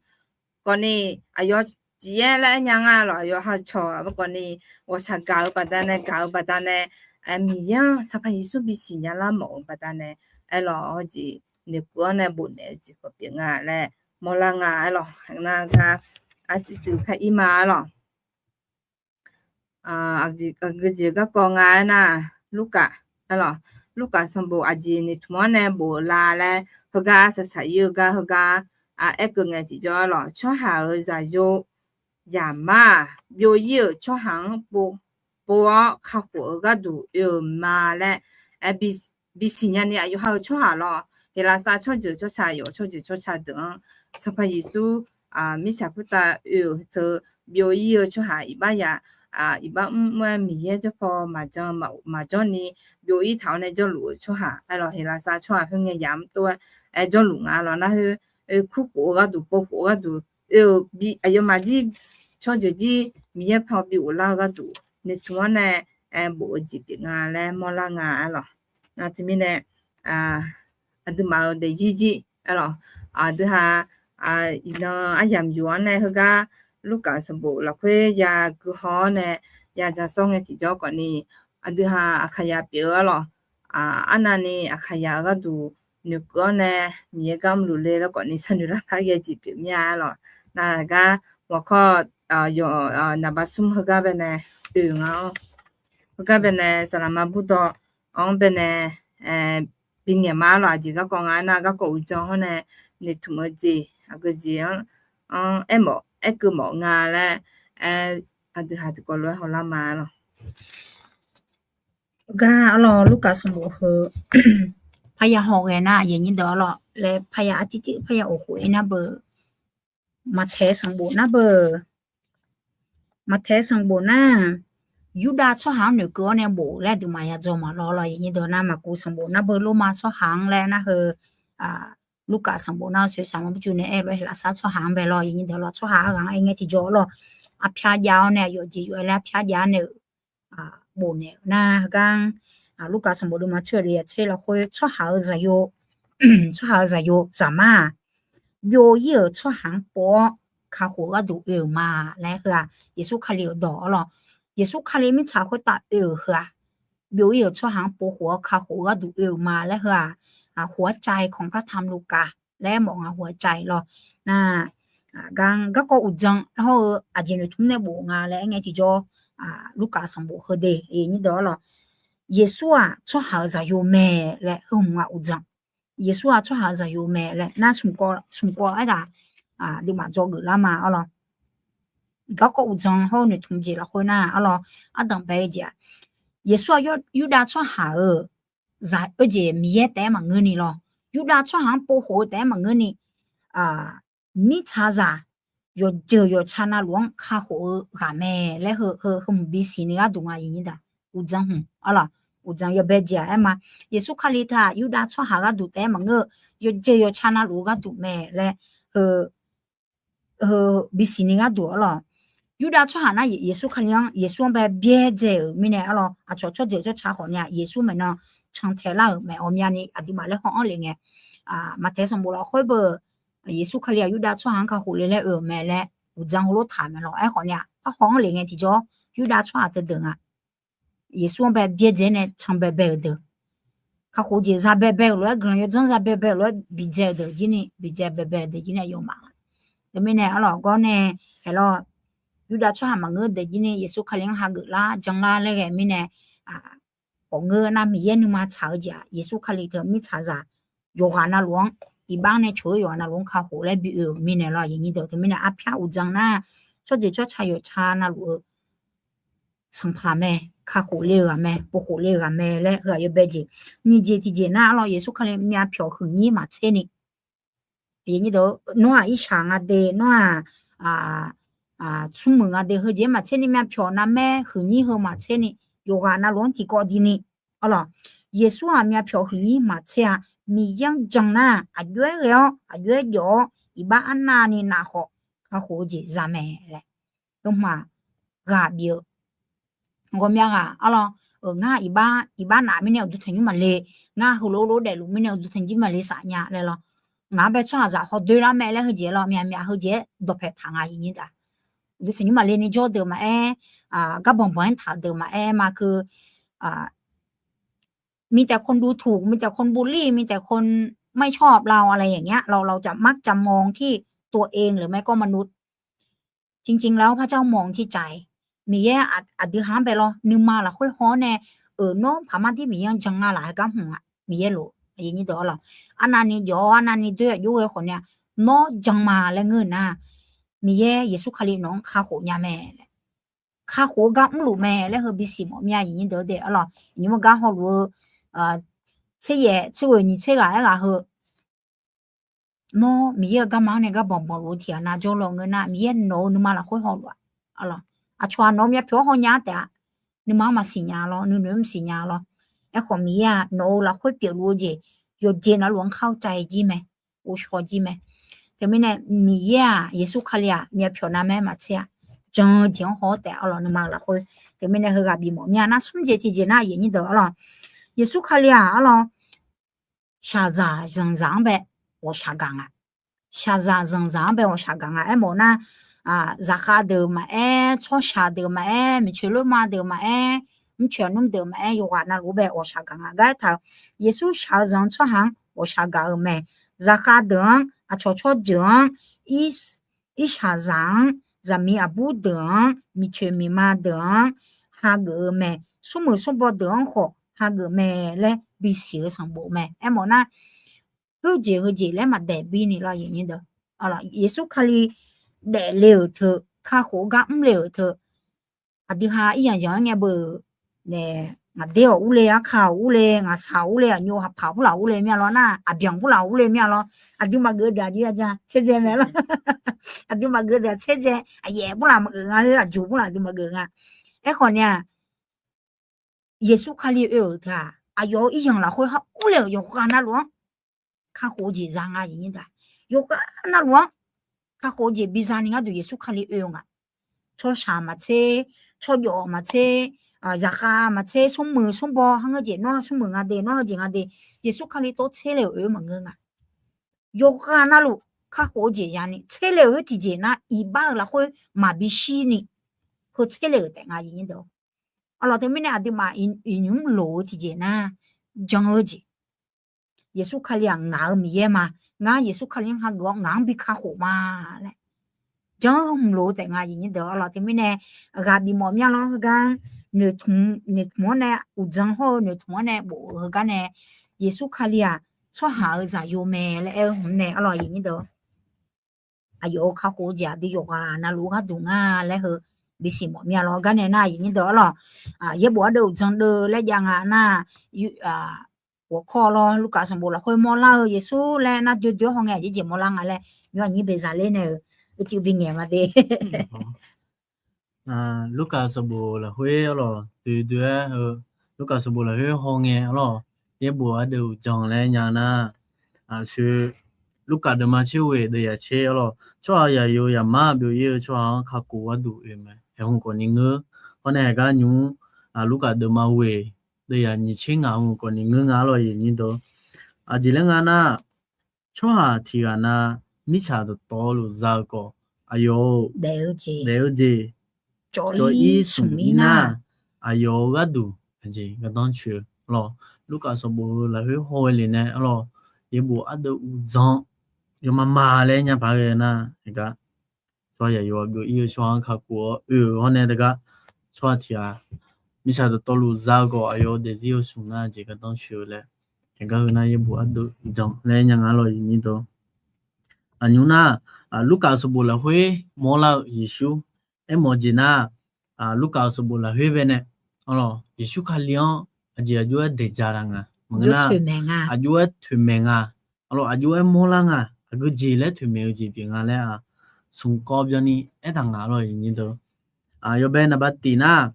khawfni aqyawf tiq yaer laer aer nya nga lawq. Aqyawf ha cawq-a khawfni ghawqshaq gaq-eu baqdanae gaq-eu baqdanae, Miqyaer-anr Sanqpaq Yeqsur bisiq nya lar mawf-eu baqdanae, aerlawq, hawjeq noeqkeuv-awr nae bofnaeq-eu jeq khawf pyeuf nga laer mawrlar nga aerlawq. Nar gar arciv tsuif paer ir ma aerlawq. Aqgeujeq garkawv nga aernar, Lurkaf, aerlawq, Lurkaf sanqbof aqjeq noeqtmq-anr nae bof-eu la laer heugar saqsaq ir-eu gar heugar aerkeuv ngae tiqjawr aerlawq, tsawrhaq-euq zaqyo zaqmar-aq, byov ir-euq tsawrhaq-anr pov-awr kakhof-eu gharduq oe-euq ma laer bisiq nyani aqyawf ha-eu tsawrhaq lawq. Heqlaqsar tsawrjeuq tsawrca yawf tsawrjeuq tsawrca deuq-anr Sanqpaq Yeqsur mirtsaq khoertav oe-euq teu byov ir-eu tsawrhaq iqbax ya, iqbax mr mr-aer Miqyaer jawrpaw maqjan maqjawr ni byov ir taq-awr nae jawrluf-eu tsawrhaq aerlawq. Heqlaqsar tsawrhaq khoerngae yamq mr tov-aer jawrluf nga lawq nar khoer, oe kurkhof-eu gharduq povkhof-eu gharduq oe-euq bi aqyawfmaf jir tsawrjeuq jir Miqyaer paw bi ghoflar-eu gharduq noeqtmq-anr nae bof-eu jeq pyeuf nga laer mawrlar nga aerlawq. Nar teumirnae aqduimaf-euq daefzir jir aerlawq, aqdui ha iqnan aryamq yuf-anr nae heugar Lurkaf sanqbof lafkhoer ya guihaw-awr nae ya ja sawr ngae tiqjawr khawfni, aqdui ha Aqkaqyaq pyeuf-eu aerlawq, arnavni Aqkaqyaq-euq gharduq noeqkeuv-awr nae Miqyaer gar mrluf le laer khawfni sharnoeq lar par ghae jeq pyeuf mir-a aerlawq. Nar gar ghawqkawr yawq naqba smr heugar baenae oe nga-awr, heugar baenae saqlaqma burdawv-anr baenae bingaeq ma aerlawq. Aqjeq garkawv nga aernar, garkawv uqdzan hawr nae noeqtmq-eu jeq aqgeujeq-anr aermawf aerkeuv mawf nga laer aer, aqdui ha tiqkawv lof-aer hawlar ma aerlawq. Gar aerlawq, Lurkaf sanqbof heu parya haw ghae nar aqyuif aqnyir deuq aerlawq laer parya arciv tiq parya of khof-ir nar beu, Maqtaeq sanqbof nar beu, Maqtaeq sanqbof nar, Yurdav tsawrhaq-anr noeqkeuv-awr nae bof laer aqduimaf ya dzaw maqlawr lawq. Aqyuif aqnyir deuq nar Maqkuv sanqbof nar beu, Lormav tsawrhaq-anr laer nar heu, Lurkaf sanqbof nar-eu soeqsaq mawr burcu nae aer lof-aer Heqlaqsar tsawrhaq-anr bae lawq. Aqyuif aqnyir deuq lawq, tsawrhaq-anr ghaq-anr aer ngae tiqjawr lawq, arpyar jav-awr nae aqyawf jeq yawf-aer laer arpyar jav-awr nae-euq bofnaeq-eu nar heugar-anr, Lurkaf sanqbof deuvma tser-eu deuvya tser lafkhoer tsawrhaq-eu zaqyo, tsawrhaq-eu zaqyo zaqmar-aq, byov ir-euq tsawrhaq-anr pov-awr kakhof-eu gharduq oe-euq ma laer heu-aq, Yeqsur Kali-euq dawq aerlawq. Yeqsur Kali mirtsaq khoertav oe-euq heu-aq, byov ir-euq tsawrhaq-anr povkhof-awr kakhof-eu gharduq oe-euq ma laer heu-aq, khof-aer cav-eu ของพระธรรมลูกา laer mawf nga, khof-aer cav-eu lawq. Nar, gar garkawv uqdzan hawr-eu aqjeq noeqtmq nae bof nga laer aer ngae tiqjawr, Lurkaf sanqbof heu de, aqyuif aqnyir deuq aerlawq, Yeqsur-aq tsawrhaq-euq zaqyo mae laer heu hmq nga uqdzan. Yeqsur-aq tsawrhaq-euq zaqyo mae laer nar smq kawv, smq kawv aerghaq aqduimaf dzawgeuf lar ma aerlawq. Garkawv uqdzan hawr-eu noeqtmq jeq lafkhoer nar aerlawq, ardanq bae-eu jeq-aq, Yeqsur-aq Yurdav tsawrhaq-euq zaq oe jeq Miqyaer taef-aer maqngeurni lawq. Yurdav tsawrhaq-anr povkhof-eu taef-aer maqngeurni, mirtsaqzaq yawqjeuq yawqtsa navluf-anr kakhof-eu ghaq mae laer heu, heu hmq bisiqni gharduq nga, aqyuif aqnyir deuq. Uqdzan hmq aerlawq, uqdzan yawbae jeq-aq aer ma. Yeqsur Kali teu-aq Yurdav tsawrhaq gharduq taef-aer maqngeur-eu, yawqjeuq yawqtsa navluf-eu gharduq mae laer heu, heu bisiqni gharduq aerlawq. Yurdav tsawrhaq nar Yeqsur Kali-anr, Yeqsur-anr bae byaerdzae-euq mirnae aerlawq, aqcawq tsawrjeuq tsawrca khawfni-aq Yeqsur maeqnan cantae lar-euq mae. Ghawqmyani aqduimaf laer haw-anr lef ngae, Maqtaeq sanqbof lafkhoer beu, Yeqsur Kali-aq Yurdav tsawrhaq-anr kakhof le laer oe-euq mae laer uqdzan heulof taq mae lawq. Aerkhawfni-aq par haw-anr lef ngae tiqjawr, Yurdav tsawrhaq teudeuq nga Yeqsur-anr bae byaerdzae nae can baebae-euq deuq, kakhof jeq za baebae-euq lof-aer, guiqlanq yawdzanr za baebae-euq lof-aer biqdzae-eu deuq jir ni, biqdzae baebae-eu deuq jir ni aqyawfmaf. Teumirnae aerlawq, gawr nae aerlawq, Yurdav tsawrhaq maqngeur deuq jir ni Yeqsur Kali-anr hageuf lar jan lar laer ghae mirnae, khawfngeur nar Miqyaer nuima tsaq-eu jeq-aq Yeqsur Kali teu mirtsaqzaq yawqghaq navluf-anr, iqbax nae coq-eu yawqghaq navluf-anr kakhof laer bi oe-euq mirnae lawq, aqyuif aqnyir deuq. Teumirnae arpyar uqdzan nar tsawrjeuq tsawrca yawqtsa navluf-eu sanqpaq mae, kakhof le-eu ghaq mae, povkhof le-eu ghaq mae laer heu-aq yawbae jeq. Nyiq jeq tiqjeq nar aerlawq, Yeqsur Kali myavpyawq huiqnyir maqtser ni, nawr-aq irshaq nga de, nawr-aq smrmuiq nga de, heujeq maqtser ni, myavpyawq navmaer huiqnyir heu maqtser ni, yawqghaq navluf-anr tiqkawv dini Arlawq, Yeqsur-aq myavpyawq huiq-ir maqtser-a. Miqyaer-anr jan nar, aqjox-aer ghae-awr, aqjox-aer jawf-awr, iqbax arnavni naf khawf, kakhof-eu jeq za mae laer. Heu hmq-aq, ghaq bif-eu ghawqmya ghaq arlawq, ngar iqbax, iqbax naf mirnae uqduq tanqnymr maqle, ngar heulof-aer daefluf mirnae uqduq tanqnymr maqle saf nya laer lawr. Ngaq-anr bae tsawrhaqzaq hawdoer lar mae laer heujeq lawr, myaqmyaq heujeq-aer dawqpae taq nga iqnyir daq. Uqduq tanqnymr maqle ni jawr deuq maqaer, gar banqbanq-aer taq deuq maqaer ma keu,มีแต่คนดูถูก มีแต่คนบูลลี่ มีแต่คนไม่ชอบเรา อะไรอย่างเงี้ย เรา เราจะมักจะมองที่ตัวเอง หรือไม่ก็มนุษย์ จริงๆแล้วพระเจ้ามองที่ใจ Miqyaer aqdui ha-anr bae lawr, nuima lafkhoer haw-awr nae, euq nawr paqmar dir Miqyaer-anr jan nga laf heugar hmq-aq, Miqyaer lof, aqyuif aqnyir deuq arlawq. Arnavni jawf-awr arnavni doer-aq jov ghae khawf ni-a, nawr jan ma laer ngeur nar, Miqyaer Yeqsur Kali nawq-anr kakhof nya mae laer, kakhof-eu gar mrluf mae laer heu bisiq mawf mir-a aqyuif aqnyir deuq-a de arlawq. Nymr gar hawluf-eu tser yaef tser ghoeq nyiq tser ghaq aerghaq heu, nawr Miqyaer-euq garma-anr nae gar banqbanq luf-eu tiqghaq nav jawrlawr ngeur nar, Miqyaer nawq-eu nuima lafkhoer hawluf-aq, aqcawq-aq nawq-eu myavpyawq-anr hawnya-ar taef-a. Nuima-anr maqsiq nya lawr, nuinoeq-anr maqsiq nya lawr. Aerkhawf Miqyaer-aq nawq-eu lafkhoer pyeufluf-eu jeq yawqjeq navluf-anr kar-eu cav-eu jir mae, ghovshaw jir mae. Teumirnae Miqyaer-aq, Yeqsur Kali-aq myavpyawq navmaer maqtser-a, jan-eu jeq-anr haw-awr taef arlawq, nuima-eu lafkhoer. Teumirnae heughaq bifmawf mir-a nar, smr jeq tiqjeq nar aqyuif aqnyir deuq arlawq, Yeqsur Kali-aq arlawq, shaqzaq zanqzaq-anr bae ghawqshaq gaq nga. Shaqzaq zanqzaq-anr bae ghawqshaq gaq nga. Aermawf nar, zaqkhav deuq maqaer, tsawrshaq deuq maqaer, miqcoeq lorma deuq maqaer, mrcoeq aqnmr deuq maqaer, yawqghaq navluf-anr bae ghawqshaq gaq nga. Gar aertaq-euq, Yeqsur shaq-eu zanq-anr tsawrhaq-anr ghawqshaq gaq-eu mae. Zaqkhav deuq-anr, aqcawq tsawrjeuq-anr, irshaqzaq-anr, zaqmiq aqbur deuq-anr, miqcoeq miqma deuq-anr hageuf-eu mae. Smrmuiq smrbaw deuq-anr khawf hageuf mae laer bisiq-eu sanqbof mae. Aermawf nar, heujeq heujeq laer maqdaef bir ni lawr, aqyuif aqnyir deuq. Yeqsur Kali daefle-euq teu, kakhof-eu gar mrle-euq teu, aqdui ha ir yanq yanq-aer ngae beu-euq nae, ngaqder-awq urle, arka-awq urle, ngaqsaq-awq urle, aqnyov haqpaq burlaf urle mir-a lawr nar, aqbyanq burlaf urle mir-a lawr. Aqdui maqgeuf deuq aqjeq yaja tsaerdzae mae lawr. Aqdui maqgeuf deuq-aq tsaerdzae, aqyaef burlaf maqgeuf nga, aqjuq burlaf aqdui maqgeuf nga. Aerkhawf ni-aq, Yeqsur Kali oe-euq teu-aq, aqyawf-euq ir yanq lafkhoer ha urle-euq yawqghaq navluf-anr kakhof-eu jeq za nga, aqyuif aqnyir deuq. Yawqghaq navluf-anr kakhof-eu jeq biza ni gharduq Yeqsur Kali oe-eu nga. Tsawrshaq maqtser, tsawrjawf maqtser, zaqkhav maqtser, smrmuiq smrbaw, ha ngeur jeq nawr smrmuiq nga de, nawr heujeq nga de, Yeqsur Kali tov tser le-euq oe-eu maqngeur nga. Yawqghaq navluf kakhof-eu jeq yani, tser le-euq khoer tiqjeq nar, iqbax-euq lafkhoer maqbi shir ni, heu tser le-euq taef nga, aqyuif aqnyir deuq. Arlawq, teumirnae aqduimaf iqnymr loq-eu tiqjeq nar, jan-eu jeq. Yeqsur Kali-aq ngaq-euq Miqyaer ma. Ngar Yeqsur Kali-anr hageuf-awr ngaq-anr bi kakhof ma laer jan-eu hmq loq-eu taef nga, aqyuif aqnyir deuq. Arlawq, teumirnae ghaq bifmawf mir-a lawr, heugar noeqtmq-anr nae, uqdzan hawr-eu noeqtmq-anr nae bof-eu heugar nae, Yeqsur Kali-aq tsawrhaq-euq zaqyo mae laer aer-eu hmq nae, arlawq, aqyuif aqnyir deuq. Aqyawf-euq kakhof-eu jeq aqdui yawqghaq navluf gharduq nga laer heu bisiq mawf mir-a lawr. Gar nae nar, aqyuif aqnyir deuq, arlawq, yaerbof ardeuv uqdzan deuv laer jav nga nar, ghawqkawr lawr, Lurkaf sanqbof lafkhoer mawrlar-eu Yeqsur laer nar, doe doe-awr hawngae aqjeq jeq mawrlar nga laer, nymr aqnyir bae zaqler nae-euq uicuiv bingaeq ma de. Lurkaf sanqbof lafkhoer, arlawq, doe doe-aer heu, Lurkaf sanqbof lafkhoer hawngae, arlawq, yaerbof ardeuv uqdzan laer nya nar, aqshoe Lurkaf deuvma tser ghoeq deuv yaq tser, arlawq, tsawrhaq yaqyo yaqmar byov-ir-eu tsawrhaq-anr kakhof gharduq oe mae. Haeqhmq khawf ni ngeur. Hawr nae haeqgar nymr, Lurkaf deuvma ghoeq deuv yaq nyiq tser ngaq hmq khawf ni ngeur nga, arlawq, aqyuif aqnyir deuq. Aqjeq laer nga nar, tsawrhaq tiqghaq na mirtsaq dawqtawvluf za-eu khawf, aqyawf-euq daef-eu jeq cawv-ir smq-ir nar, aqyawf-euq gharduq aqjeq gardanr coeq-eu, arlawq, Lurkaf sanqbof lafkhoer haw-eu le nae, arlawq, yaerbof ardeuv uqdzan yawma ma laer nya paq ghae nar, haeqgar tsawrhaq yaqyo byov-ir-eu tsawrhaq-anr kakhof-awr oe-euq hawr nae teugar, tsawrhaq tiqghaq mirtsaq dawqtawvluf za-eu khawf, aqyawf-euq daefzir-eu smq nar aqjeq gardanr coeq-eu laer, haeqgar heu nar yaerbof ardeuv uqdzan laer nya nga, arlawq, aqyuif aqnyir deuq. Aqnymr nar, Lurkaf sanqbof lafkhoer mawrlar-eu Yeqsur aermawf-eu jeq nar, Lurkaf sanqbof lafkhoer bae nae, arlawq, Yeqsur Kali-anr aqjeq aqjox-aer daeqdzaq taq nga, maqngeur nar, aqjox-aer toeqmaeq nga, arlawq, aqjox-aer mawrlar nga, aqgeujeq laer toeqmaeq-eu jeq pyeuf nga laer-aq, smq kawv byanni aertaq nga, arlawq, aqyuif aqnyir deuq. Yawbae naqba tiq nar,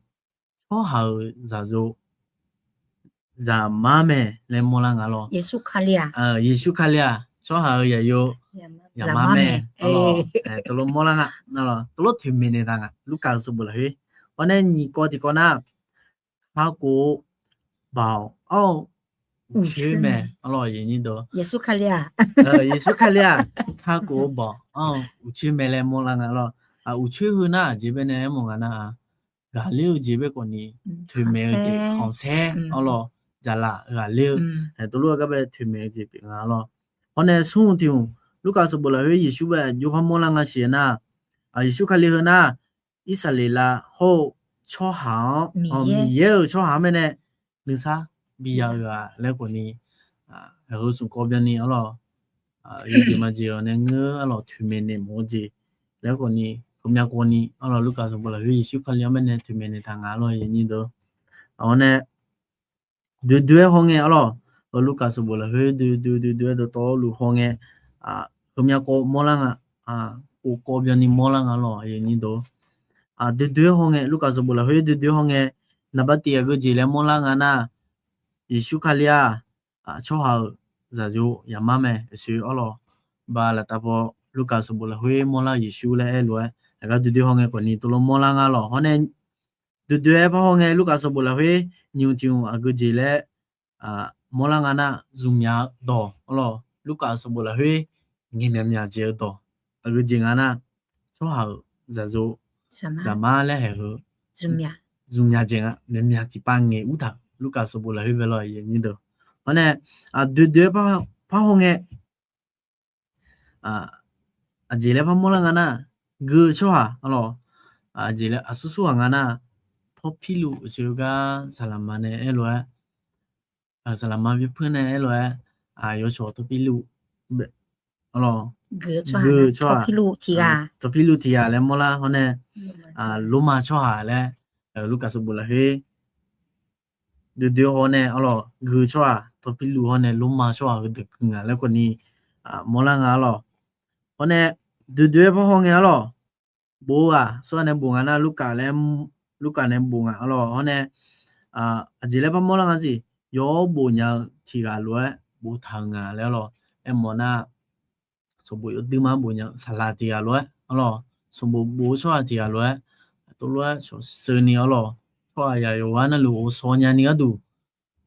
tsawrhaq-euq zaqyo zaqmar mae laer mawrlar nga lawr. Yeqsur Kali-aq, tsawrhaq-euq yaqyo zaqmar mae. Teulof mawrlar nga, teulof toeqmaeq naeq taq nga Lurkaf-euq sanqbof lafkhoer. Hawr nae nyiq kawv tiqkawv nar, kakhof-eu baoq, awr-eu uqcoer mae. Yeqsur Kali-aq, Yeqsur Kali-aq, kakhof-eu baoq, awr-eu uqcoer mae laer mawrlar nga lawr. Uqcoer heu nar aqjeq baenae aermawf nga nar-aq, ghaqler-eu jeq bae khawfni, toeqmaeq-eu jeq khanqsaer arlawr, dzaqlaf ghaqler-eu, teulof-aer gar bae toeqmaeq-eu jeq pyeuf nga lawr. Hawr nae smr tiq hmq, Lurkaf sanqbof lafkhoer Yeqsur bae aqjox par mawrlar nga siq nar, Yeqsur Kali heu nar, Irsaqleqlav hawr-eu tsawrhaq-anr, Miqyaer-euq tsawrhaq-anr baenae nuisar biya-eu ghaq laer khawfni, heu smq kawv byanni arlawr, yawjeq maqjeq-awq nae ngeur arlawr toeqmaeq naeq mawf-eu jeq laer khawfni, heumyav khawfni arlawr Lurkaf sanqbof lafkhoer Yeqsur Kali-anr baenae toeqmaeq naeq taq nga lawr, yawnyir deuq. Awr nae doedoe-aer hawngae arlawr, Lurkaf sanqbof lafkhoer doedoe doedoe-aer dawqtawvluf hawngae, heumyav kawv mawrlar nga, of kawv byanni mawrlar nga lawr, yawnyir deuq. Doedoe-aer hawngae, Lurkaf sanqbof lafkhoer doedoe-aer hawngae, naqbar tif aqgeujeq laer mawrlar nga nar, Yeqsur Kali-aq, tsawrhaq-euq zaqyo zaqmar mae, aqsoeq arlawr, ba laftav paw Lurkaf sanqbof lafkhoer mawrlar-eu Yeqsur laer aerlof-aer, aqgar doedoe hawngae khawfni teulof mawrlar nga lawr. Hawr nae doedoe-aer par hawngae Lurkaf sanqbof lafkhoer nyiq hmq tiq hmq aqgeujeq laer mawrlar nga nar, zmqmyaq-eu dawq arlawr, Lurkaf sanqbof lafkhoer ngaeq myaqmyaq jeq-eu dawq, aqgeujeq nga nar, tsawrhaq-euq zaqyo zaqmar laer haeq heu zmqmyaq jeq nga, myaqmyaq tiqpav ngaeq ur taq-euq Lurkaf sanqbof lafkhoer bae lawr, yawnyir deuq. Hawr nae doedoe-aer par hawngae aqjeq laer par mawrlar nga nar, gui-eu tsawrhaq arlawr, aqjeq laer aqsur surghaq nga nar, Tawrpirluv aqsoeq gar saqlaqma nae aerlof-aer, saqlaqma bipur nae aerlof-aer, yawcawq Tawrpirluv, arlawr, gui-eu tsawrhaq, Tawrpirluv tiq ghaq laer mawrlar hawr nae, Lormav tsawrhaq laer, Lurkaf sanqbof lafkhoer doedoe haw nae arlawr, gui-eu tsawrhaq Tawrpirluv hawr nae Lormav tsawrhaq heudeuq gui nga laer khawfni mawrlar nga arlawr. Hawr nae doedoe-aer par hawngae arlawr, bof-eu ghaq tsawrhaq nae bof nga nar, Lurkaf nae bof nga arlawr. Hawr nae aqjeq laer par mawrlar nga siq, yawr bof nya-eu tiq ghaq lof-aer boftaq-eu nga laer arlawr. Aermawf nar, sanqbof yawduima bof nya-eu saqlaq tiq ghaq lof-aer arlawr, sanqbof bof-eu tsawrhaq tiq ghaq lof-aer, tov lof-aer shawqshaq ni arlawr, tsawrhaq yaq yawqghaq navluf ghovshaw nyani gharduq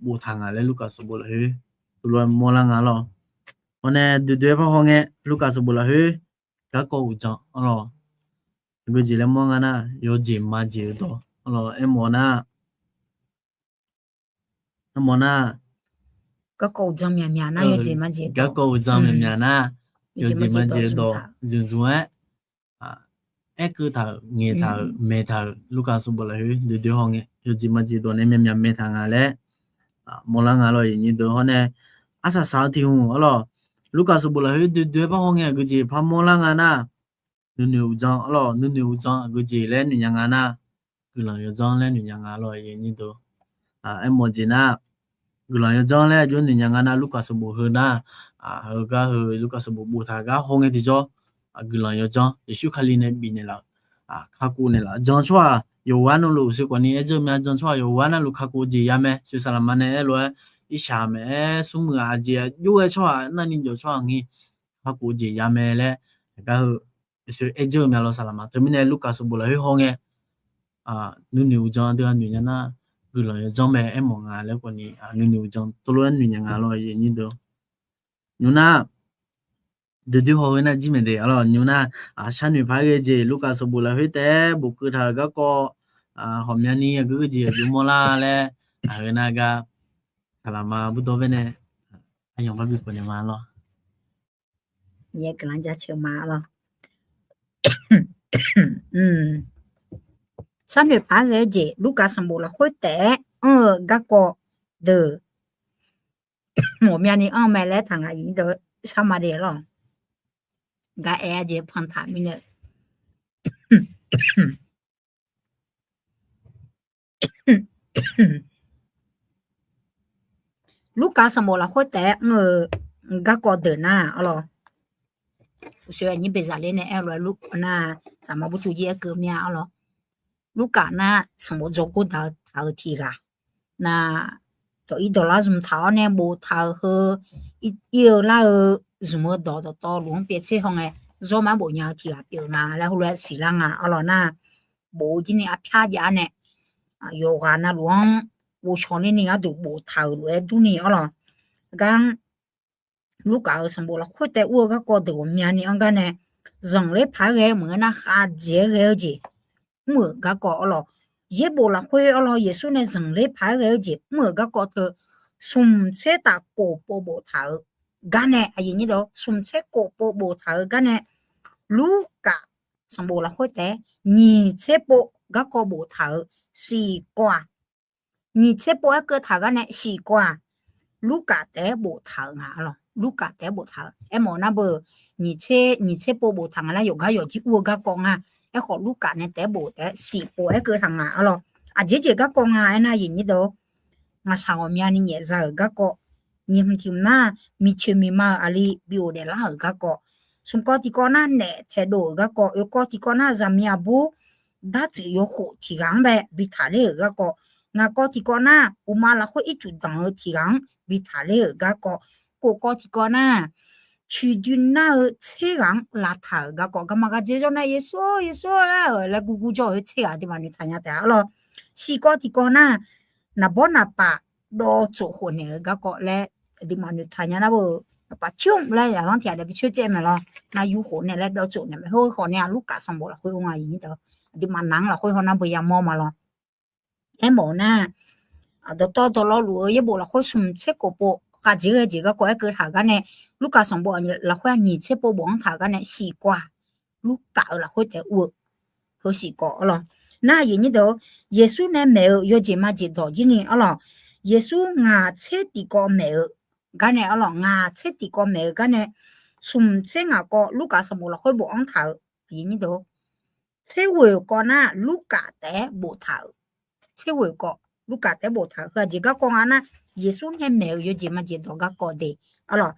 boftaq nga laer Lurkaf sanqbof lafkhoer tov lof-aer mawrlar nga arlawr. Hawr nae doedoe-aer par hawngae Lurkaf sanqbof lafkhoer garkawv uqdzan arlawr, aqgeujeq laer mawr nga nar, yawjeq majeq-eu dawq arlawr. Aermawf nar, aermawf nar, garkawv uqdzan myaqmyaq nar, garkawv uqdzan myaqmyaq nar, yawjeq majeq-eu dawq zmqzmq-aer aerkeuv taq-euq, ngaeq taq-euq, maeq taq-euq, Lurkaf sanqbof lafkhoer doedoe hawngae yawjeq majeq dawq nae myaqmyaq maeq taq nga laer mawrlar nga lawr, yawnyir deuq. Hawr nae arsaq saq-eu tiq hmq arlawr, Lurkaf sanqbof lafkhoer doedoe-aer par hawngae aqgeujeq par mawrlar nga nar, nuinoeq uqdzan arlawr, nuinoeq uqdzan aqgeujeq laer noeq nya nga nar, guiqlanq yawdzanr laer noeq nya nga lawr, yawnyir deuq. Aermawf jeq nar, guiqlanq yawdzanr laer aqjox noeq nya nga nar, Lurkaf sanqbof heu nar, heugar heu Lurkaf sanqbof boftaq gar hawngae tiqjawr, guiqlanq yawdzanr Yeqsur Kali nae bifnaeq laf-euq, kakhof naeq laf-euq jan tsawrhaq yawqghaq navluf, sheuqkhawf ni aerdzeur mya jan tsawrhaq yawqghaq navluf kakhof-eu jeq ya mae. Sheuqsaqlaqma nae aerlof-aer, irsaq maeq-aer smrmuiq aqjeq aqjox-aer tsawrhaq narni jawq tsawrhaq ngir kakhof-eu jeq ya mae laer, aqgar heu aerdzeur-eu mya lawr saqlaqma. Teumirnae Lurkaf sanqbof lafkhoer hawngae nuinoeq uqdzan deuq-aq noeq nya nar, guiqlanq yawdzanr mae aermawf nga laer khawf ni nuinoeq uqdzan tov lof-aer noeq nya nga lawr, yawnyir deuq. Nymr nar, doedoe haw heu nar jir maeq de arlawr, nymr nar, sharnoeq paq-aer ghae jeq Lurkaf sanqbof lafkhoer taef-aer bofkeuv taq-euq garkawv hawqmyani aqgeu geujeq aqjox mawrlar laer, aqgeu nar gar saqlaqma burdawr baenae aqyawf bar bi pyeuf naeq ma lawr. Yaeq guiqlanq jaceuq ma lawr. Sharnoeq paq-aer ghae jeq Lurkaf sanqbof lafkhoer taef-aer anr-eu garkawv deuq ghawqmyani anr mae laer taq ngaq-iq deuq sharma de lawr. Gar aer-a jeq panq taq mirnae Lurkaf sanqbof lafkhoer taef-aer anr-eu garkawv deuq nar arlawr, uqshoe aqnyir beqzaq ler nae aer-eu lof-aer Lurkaf nar, saqma burcuv jir aer keuv mya arlawr. Lurkaf nar sanqbof dzawrgor daq-eu taq-euq tiq ghaq nar, dawq ir dawq lar zmq taq-awr nae boftaq-euq heu, ir-eu lar-eu zmq-eu dawq dawqtawvluf-anr pyaev tser haw ngae, zawr ma bof nya-eu tiq ghaq pyeuf nga laer heulof-aer siqlar nga arlawq nar, bof-eu jir ni arpyar jav-ar nae, yawqghaq navluf-anr ghovshaw ler ni gharduq boftaq-euq lof-aer durni arlawq. Gar Lurkaf-euq sanqbof lafkhoer taef ur-eu garkawv deuq ghawqmyani-anr gar nae, zanqler paq-aer ghae-eu maqngeur nar khavjeq-aer ghae-eu jeq mr-euq garkawv arlawq. Yaerbof lafkhoer arlawq, Yeqsur nae zanqler paq-aer ghae-eu jeq mr-euq garkawv teu, smq tser taf kof pov boftaq-euq gar nae, aqyuif nyir deuq, smq tser kof pov boftaq-euq gar nae, Lurkaf sanqbof lafkhoer taef-aer nyiq tser pov garkawv boftaq-euq siq kawv-aq, nyiq tser pov-aer keuv taq-euq gar nae siq kawv-aq, Lurkaf taef-aer boftaq-euq nga arlawq. Lurkaf taef-aer boftaq-euq aermawf-eu nar beu, nyiq tser, nyiq tser pov boftaq nga laer yawqgar yawqjir ur-eu garkawv nga. Aerkhawf Lurkaf nae taef-aer bof taef-aer siq pov-aer keuv taq nga arlawq. Aqjeq jeq garkawv nga aernar, aqyuif nyir deuq, ngaqshaq ghawqmyani nyaefza-euq garkawv, nyiq hmq tiq hmq nar, miqcoeq miqma-euq aqli bi ghofdaef lar-euq garkawv, smq kawv tiqkawv nar naef taedov-euq garkawv, oeq kawv tiqkawv nar zaqmiq aqbur dartsuif yawkhof tiq ghaq-anr bae bi taqler-euq garkawv, ngaq kawv tiqkawv nar uqma lafkhoer ircuf danq-eu tiq ghaq-anr bi taqler-euq garkawv, kof kawv tiqkawv nar coeqdoe nar-eu tser ghaq-anr lavtaq-euq garkawv, garma gardzer jawr nar Yeqsur-or, Yeqsur-or laer-euq laer gurgur jawr-eu khoer tser ghaq aqduimaf noeqtaq nya taef arlawq. Siq kawv tiqkawv nar naqbawr naqpaf dawv tsof khof naeq-eu garkawv laer aqduimaf noeqtaq nya nar beu, naqpaf coer laer zaqlanr tiq ghaq daef bi coer caev maeq lawr. Nav yur khof naeq laer dawv tsof naeq mae. Khoer khawf nae-aq Lurkaf sanqbof lafkhoer ur nga, aqyuif nyir deuq, aqduimaf naq-anr lafkhoer haw nar beu yamawr ma lawr. Aermawf-eu nar, dawqtawv dawqlawvluf-eu yaerbof lafkhoer smq tser kof pov khavjeq ghae jeq garkawv aer keuv taq-euq gar nae, Lurkaf sanqbof lafkhoer-aq nyiq tser pov bof-anr taq-euq gar nae siq kawv-aq, Lurkaf-euq lafkhoer taef-aer ur-eu heu siq kawv arlawq. Nar aqyuif nyir deuq, Yeqsur nae maeq-eu yawjeq majeq dawq jir ni arlawq. Yeqsur ngaq tser tiqkawv maeq-eu gar nae arlawq, ngaq tser tiqkawv maeq-eu gar nae, smq tser ngaq kawv Lurkaf sanqbof lafkhoer bof-anr taq-euq, aqyuif nyir deuq, tser ghoeq kawv nar Lurkaf taef-aer boftaq-euq. Tser ghoeq kawv Lurkaf taef-aer boftaq-euq heu aqjeq garkawv nga nar, Yeqsur nae maeq-euq yawjeq majeq dawq garkawv de arlawq.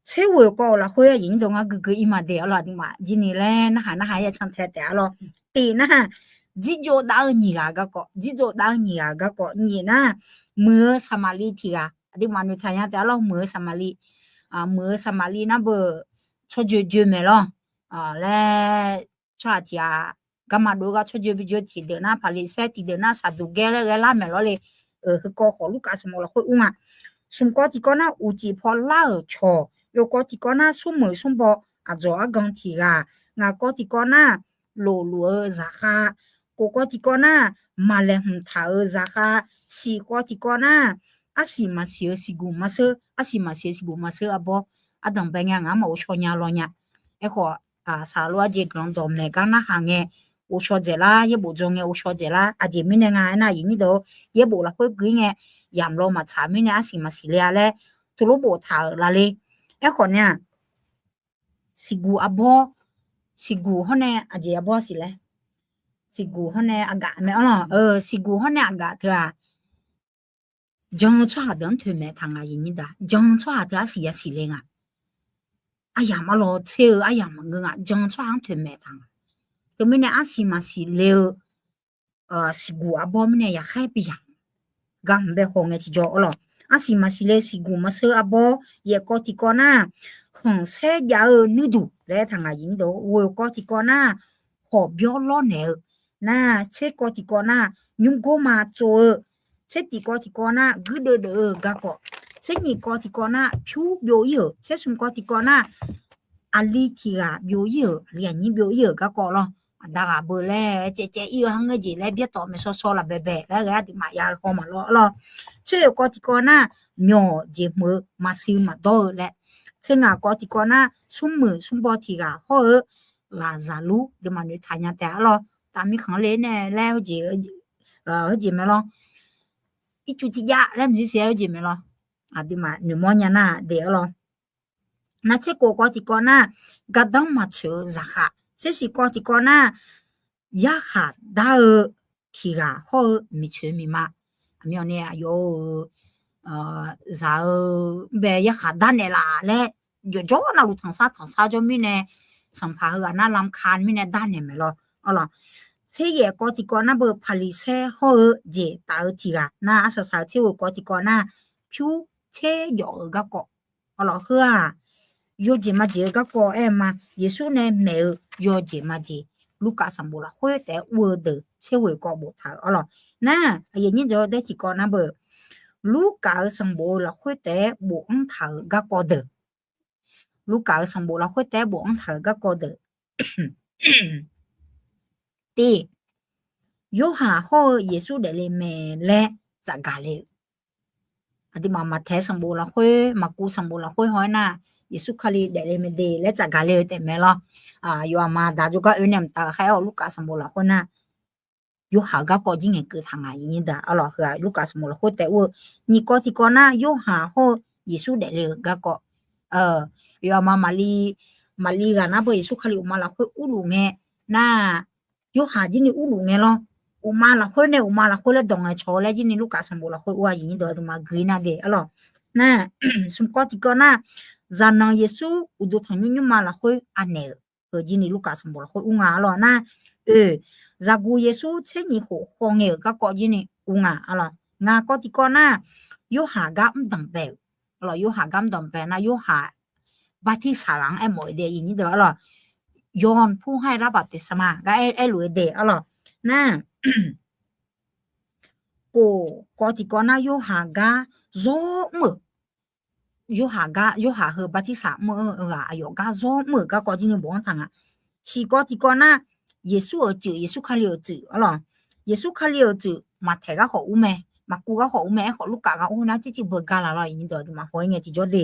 Tser ghoeq kawv-euq lafkhoer aqyuif nyir deuq ngar guiqguiq ir ma de arlawq, aqduimaf jir ni laer narhaq narhaq-aer ya can tae taef arlawq. Tiq nar, jirjov dav-eu nyiq ghaq garkawv, jirjov dav-eu nyiq ghaq garkawv, nyiq nar, muiq-eu Saqmaqliv tiq ghaq, aqduimaf noeqtaq nya taef arlawq, muiq-eu Saqmaqliv, muiq-eu Saqmaqliv nar beu, tsawrjoe joe maeq lawr laer, tsawrhaq tiq ghaq, garma dov-eu gar tsawrjoe bi joe tiqdeuq nar Paqliqsaer, tiqdeuq nar Saqduqgaer laer ghae lar maeq lawr le. Heukawv khawf Lurkaf sanqbof lafkhoer ur nga. Smq kawv tiqkawv nar uqcif paw lar-euq cawq, oeq kawv tiqkawv nar smrmuiq smrbaw aqdzawq argan tiq ghaq, ngaq kawv tiqkawv nar lofluf-eu zaqkhav, kof kawv tiqkawv nar maqlaeq hmq taq-euq zaqkhav, siq kawv tiqkawv nar arsiq maqsiq-eu siqguq maqseur, arsiq maqsiq-eu siqguq maqseur arbawr, ardanq bae ngae ngaq-anr maqghovshaw nya law nya. Aerkhawf, saqlaq lof arjeq guiqlanq dawqmaeq gar narhaq ngae, ghovshaw dzaeqlar, yaerbof dzaw ngae ghovshaw dzaeqlar, aqjeq mirnae nga aernar, aqyuif nyir deuq-or, yaerbof lafkhoer gui ngae, yamq law maqtsaq mirnae arsiq maqsiq le-a laer, teulof boftaq-euq la le. Aerkhawf nae-aq, siqguq arbawr, siqguq hawr nae aqjeq arbawr siq laer, siqguq hawr nae aqgaf mae-anr lawq, siqguq hawr nae aqgaf teu-aq, jan-eu tsawrhaq deuq-anr toeqmaeq taq nga, aqyuif nyir deuq-aq, jan-eu tsawrhaq teu arsiq yasiq le nga. Aryamq arlawr tser-eu aryamq maqngeur nga, jan-eu tsawrhaq-anr toeqmaeq taq nga. Teumirnae arsiq maqsiq le-eu siqguq arbawr mirnae yaqkhaer bi yamq gar hmq bae haw ngae tiqjawr-awr lawq. Arsiq maqsiq le siqguq maqseur arbawr, yaef kawv tiqkawv nar, khanqsaer jav-eu nuirduq laer aertaq nga, aqyuif nyir deuq-or. Ghoeq kawv tiqkawv nar, hawq byawr lawrnaeq-eu nar, tser kawv tiqkawv nar, nymrgor ma tsov-eu, tser tiqkawv tiqkawv nar, guirdeuv deuv-eu garkawv, tser nyiq kawv tiqkawv nar, pyur byov ir-euq, tser smq kawv tiqkawv nar, aqli tiq ghaq byov ir-euq, aqli aqnyir byov ir-euq garkawv lawr. Aqda ghaq beu laer caevcaev ir-eu har ngeur jeq laer byaer tawf maeqshaw shaw laf baebae laer ghae aqduimaf ya-eu haw maqlawr lawr. Tser oeq kawv tiqkawv nar, myawq jeq hmq-eu maqsiq maqdawr-eu laer. Tser ngaq kawv tiqkawv nar, smrmuiq smrbaw tiq ghaq hawr-eu Laqzaqlur, aqduimaf noeqtaq nya taef-a lawr. Taf mirkhanq le nae laer heujeq, heujeq mae lawr. Ircuf tiqjav laer mqjir siq-aer heujeq mae lawr. Aqduimaf noeqmawr nya nar daef-a lawr. Nar tser kof kawv tiqkawv nar, gardanr maqtsoeq-eu zaqkhav. Tser siq kawv tiqkawv nar, yarkhaq dar-eu tiq ghaq hawr-eu miqtsoeq miqma. Aqmyan nae aqyawf-euq zaq-eu bae yarkhaq darnaeq laf laer, jawqjawr navluf tanqsar tanqsar jawr mirnae, sanqpaq heughaq nar lamka mirnae darnaeq maeq lawr. Arlawq, Tser yaef kawv tiqkawv nar beu Paqliqsaer hawr-eu jeq taf-eu tiq ghaq nar, arsaq saq-eu tser ghoeq kawv tiqkawv nar, pyur tser jawf-eu garkawv. Arlawq heu-aq, yawjeq majeq-eu garkawv aer-eu ma. Yeqsur nae maeq-eu yawjeq majeq, Lurkaf sanqbof lafkhoer taef-aer ur-eu deuq tser ghoeq kawv boftaq-euq arlawq. Nar, aqyuif aqnyir deuq-awr daer tiqkawv nar beu, Lurkaf-euq sanqbof-eu lafkhoer taef-aer bofanr taq-euq garkawv deuq. Lurkaf-euq sanqbof lafkhoer taef-aer bofanr taq-euq garkawv deuq. Tiq, Yorhaq hawr-eu Yeqsur daefle mae laer tsafgaq le-euq. Aqduimaf Maqtaeq sanqbof lafkhoer, Maqkuv sanqbof lafkhoer haw-aer nar, Yeqsur Kali daefle mae de laer tsafgaq le-eu taef mae lawr. Yawqha ma daq jawrgar oe nae mqtav ghaqkhaer-awr Lurkaf sanqbof lafkhoer nar, Yorhaq-euq garkawv jir ngaeqkeuv taq nga. Aqyuif aqnyir deuq arlawq, heu-aq Lurkaf sanqbof lafkhoer taef-aer ur-eu. Nyiq kawv tiqkawv nar, Yorhaq hawr-eu Yeqsur daefle-euq garkawv. Yawqha ma Maqli, Maqli ghaq nar beu Yeqsur Kali uqma lafkhoer urluf ngae nar, Yorhaq jir ni urluf ngae lawr. Uqma lafkhoer nae uqma lafkhoer laer dawq ngaeqcawq-eu laer jir ni Lurkaf sanqbof lafkhoer ur-a. Aqyuif aqnyir deuq aqduimaf gui nar de arlawq. Nar, smq kawv tiqkawv nar, zaqnanq Yeqsur uqduq tanqnymr nymrma lafkhoer anaeq-euq heu jir ni Lurkaf sanqbof lafkhoer ur nga arlawq. Nar, oe, zaqguq Yeqsur tser nyiq khof khaw ngae-euq garkawv jir ni ur nga arlawq. Ngaq kawv tiqkawv nar, Yorhaq gar mrdanq bae-euq arlawq. Yorhaq gar mrdanq bae nar, Yorhaq bartirsaq ghaq-anr aermawf-eu de, aqyuif aqnyir deuq arlawq. Yawq pur har-aer lar baftirsaq ma gar aer, aerluf-eu de arlawq. Nar, kof kawv tiqkawv nar, Yorhaq gar zawr mr-euq Yorhaq gar, Yorhaq heu bartirsaq mr-eu ghaq aqyawf gar zawr mr-euq garkawv jir ni bofanr taq nga. Shiq kawv tiqkawv nar, Yeqsur-euq tsuif, Yeqsur Kali-euq tsuif arlawq. Yeqsur Kali-euq tsuif Maqtaeq garkhawf ur mae, Maqkuv garkhawf ur mae, aerkhawf Lurkaf gar ur nar, tserciv beugar laf lawr. Aqyuif aqnyir deuq aqduimaf haw-aer ngae tiqjawr de.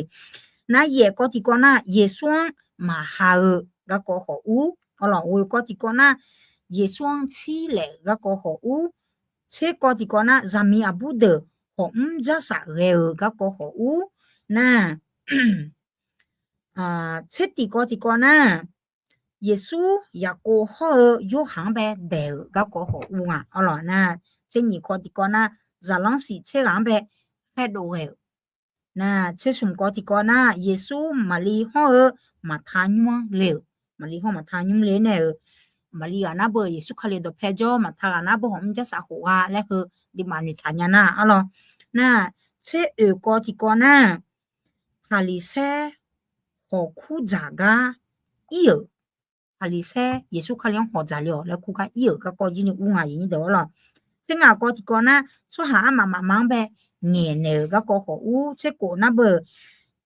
Nar, yaeq kawv tiqkawv nar, Yeqsur-anr maqha-eu garkawv khawf ur arlawq. Ghoeq kawv tiqkawv nar, Yeqsur-anr tsirlaef-euq garkawv khawf ur. Tser kawv tiqkawv nar, zaqmiq aqbur deuq hawq mr jarsaf ghae-euq garkawv khawf ur. Nar, tser tiq kawv tiqkawv nar, Yeqsur Yaqkov hawr-eu Yorhaq-anr bae daeq-euq garkawv khawf ur nga arlawq. Nar, tser nyiq kawv tiqkawv nar, zaqlanr siq tser ghaq-anr bae khaerdov ghae-euq. Nar, tser smq kawv tiqkawv nar, Yeqsur Maqli hawr-eu Maqta nymr-anr le-euq. Maqli hawr Maqta nymr le nae-euq. Maqli ghaq nar beu Yeqsur Kali dawqpae jawr, Maqta ghaq nar beu hawq mr jarsaf khof gha laer heu aqduimaf noeqtaq nya nar arlawq. Nar, tser oeq kawv tiqkawv nar, Paqliqsaer hawqkur dzaq gar ir-euq. Paqliqsaer Yeqsur Kali-anr hawq dzaq le-awq laer kur gar ir-euq garkawv jir ni ur nga, aqyuif aqnyir deuq arlawq. Tser ngaq kawv tiqkawv nar, tsawrhaq armaf mafma-anr bae ngaeqnaeq-euq garkawv khawf ur. Tser kof nar beu,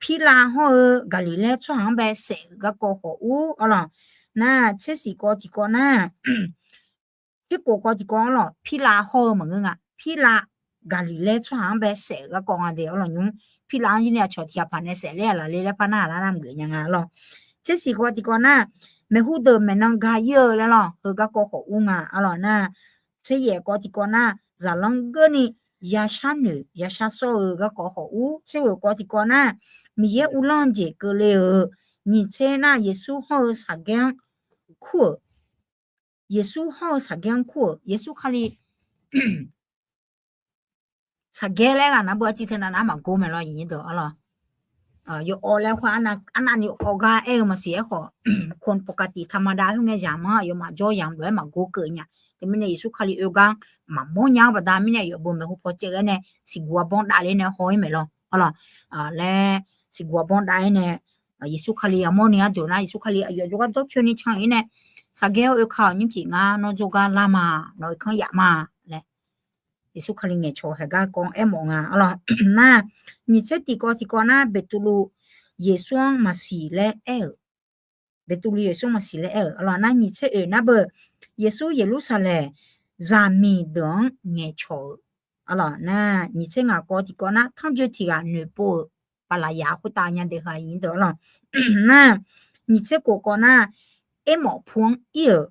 Pirlav hawr-eu Gaqliqlaer tsawrhaq-anr bae saef-euq garkawv khawf ur arlawq. Nar, tser siq kawv tiqkawv nar, tser kof kawv tiqkawv arlawq, Pirlav hawr-eu maqngeur nga. Pirlav Gaqliqlaer tsawrhaq-anr bae saef-euq garkawv nga de arlawq nymr. Pirlav-anr jir ni aqcawq tiq ghaq paq nae saef ler-a laf le laer par nar-aq lar nar maqgeuf nya nga arlawq. Tser siq kawv tiqkawv nar, maeqhu deuq maeqnan ga ir-eu laer lawr, heu garkawv khawf ur nga arlawq. Nar, tser yaeq kawv tiqkawv nar, zaqlanr geur ni yashar noeq yashar sawr-eu garkawv khawf ur. Tser ghoeq kawv tiqkawv nar, Miqyaer uvlanr-eu jeq keuvle-euq. Nyiq tser nar, Yeqsur hawr-eu Saqgaer-anr kur-euq. Yeqsur hawr-eu Saqgaer-anr kur-euq. Yeqsur Kali Saqgaer laer ghaq nar beu arciv teu nav nar maqgor mae lawr, aqyuif aqnyir deuq arlawq. Yawawv laer khoer arnavni yawawv gar aer-eu maqsiq aerkhawf, คนปกติธรรมดา khoerngae yamq-anr aqyawfmaf jawr yamq lof-aer maqgor keuv nya. Teumirnae Yeqsur Kali oe gar maqmawr nya-anr baqda mirnae aqyawf beu maeqhu paw caev ghae nae siqguq arbanr dav ler nae haw-ir maeq lawr arlawq. Laer siqguq arbanr dav-ir nae Yeqsur Kali yamawr ni gharduq nar, Yeqsur Kali aqyawf jawrgar dawrcoeni can-ir nae, Saqgaer-or, oe ka-awq, nymrcif ngar nawr jawrgar lar ma, nawq-euq kanr yaf ma laer Yeqsur Kali ngaeqcawq haeq garkawv-anr aermawf nga arlawq. Nar, nyiq tser tiqkawv tiqkawv nar, Beqtuvluv Yeqsur-anr maqsiq laer aer-euq. Beqtuvluv Yeqsur maqsiq laer aer-euq arlawq. Nar, nyiq tser oeq nar beu, Yeqsur Yeqlursaqlaeq zaqmiq deuq-anr ngaeqcawq-euq arlawq. Nar, nyiq tser ngaq kawv tiqkawv nar, tanrjoe tiq ghaq noeqpov-euq baqlaqyaq khoertav nya de heu aqyuif aqnyir deuq arlawq. Nar, nyiq tser kof kawv nar, Ermawf pu-anr ir-euq.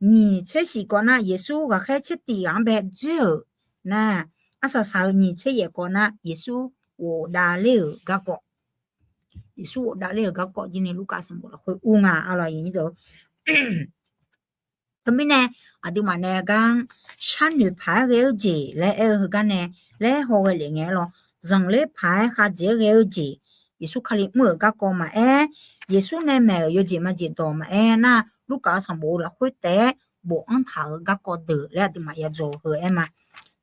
Nyiq tser shif kawv nar, Yeqsur ghaqkhaer tser tiq ghaq-anr bae dzoer-euq. Nar, arsaq saq-eu nyiq tser yaef kawv nar, Yeqsur ghofdav ler-euq garkawv. Yeqsur ghofdav ler-euq garkawv jir ni Lurkaf sanqbof lafkhoer ur nga arlawq, aqyuif aqnyir deuq. Teumirnae, aqduimaf nae gar-anr sharnoeq paq-aer ghae-eu jeq laer aer-eu heugar nae laer haw ghae lef ngae arlawq. Zanqler paq-aer khavdzaeq-aer ghae-eu jeq, Yeqsur Kali mr-euq garkawv maqaer, Yeqsur nae maeq-euq yawjeq majeq dawq maqaer nar, Lurkaf-eu sanqbof-eu lafkhoer taef-aer bofanr taq-euq garkawv deuq laer aqduimaf yadzawq heu aer ma.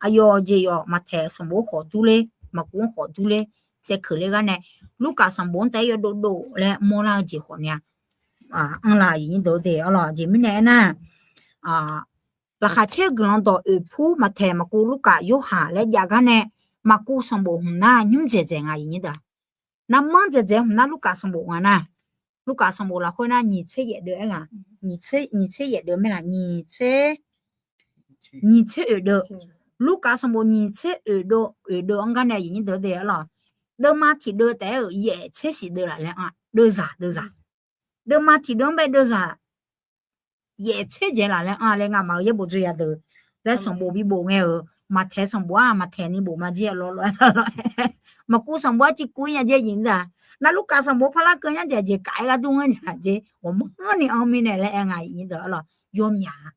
Aqyawf jeq yawf Maqtaeq sanqbof-anr khawf durler, Maqkuv-anr khawf durler, tsaevkeuq ler gar nae, Lurkaf sanqbof-anr taef-aer yawdov dov laer mawrlar-eu jeq khawf ni-a, anrla aqyuif nyir deuq-eu de arlawq. Aqjeq mirnae aernar, laqkhaq caer-eu guiqlanq dawq oeqpur Maqtaeq, Maqkuv, Lurkaf, Yorhaq laer jav gar nae, Maqkuv sanqbof hmq nar nymr dzaeqdzaeq nga aqyuif nyir deuq. Narmanr dzaeqdzaeq hmq nar Lurkaf sanqbof nga nar, Lurkaf sanqbof lafkhoer nar nyiq tser yaef deuv aer nga, nyiq tser yaef deuv mae laq, nyiq tser, nyiq tser oeq deuv. Lurkaf sanqbof nyiq tser oeq deuv, oeq deuv-anr gar nae aqyuif nyir deuq-eu de arlawq. Deuvma tiq deuv taef-aer-euq yaef tser shif deuv laf laer anr-a, deuvzaq deuvzaq. Deuvma tiq deuv-anr bae deuvzaq yaef tser dzaeq laf laer anr-a laer ngamaf-euq yaerbof dzoeya deuq laer sanqbof bibof ngae-euq, Maqtaeq sanqbof-aq Maqtaeq ni bof ma jir-a lawr lawr-aer lawr lawr-aer, Maqkuv sanqbof-aq civ kuv-ir nya jer aqyuif nyir deuq-aq, nar Lurkaf sanqbof parlar keuv nyar jeq aqjeq kaf-aer ghardur ngar nya jer, ghawqmanrni anr mirnae laer aer nga aqyuif nyir deuq arlawq. Yawmyaq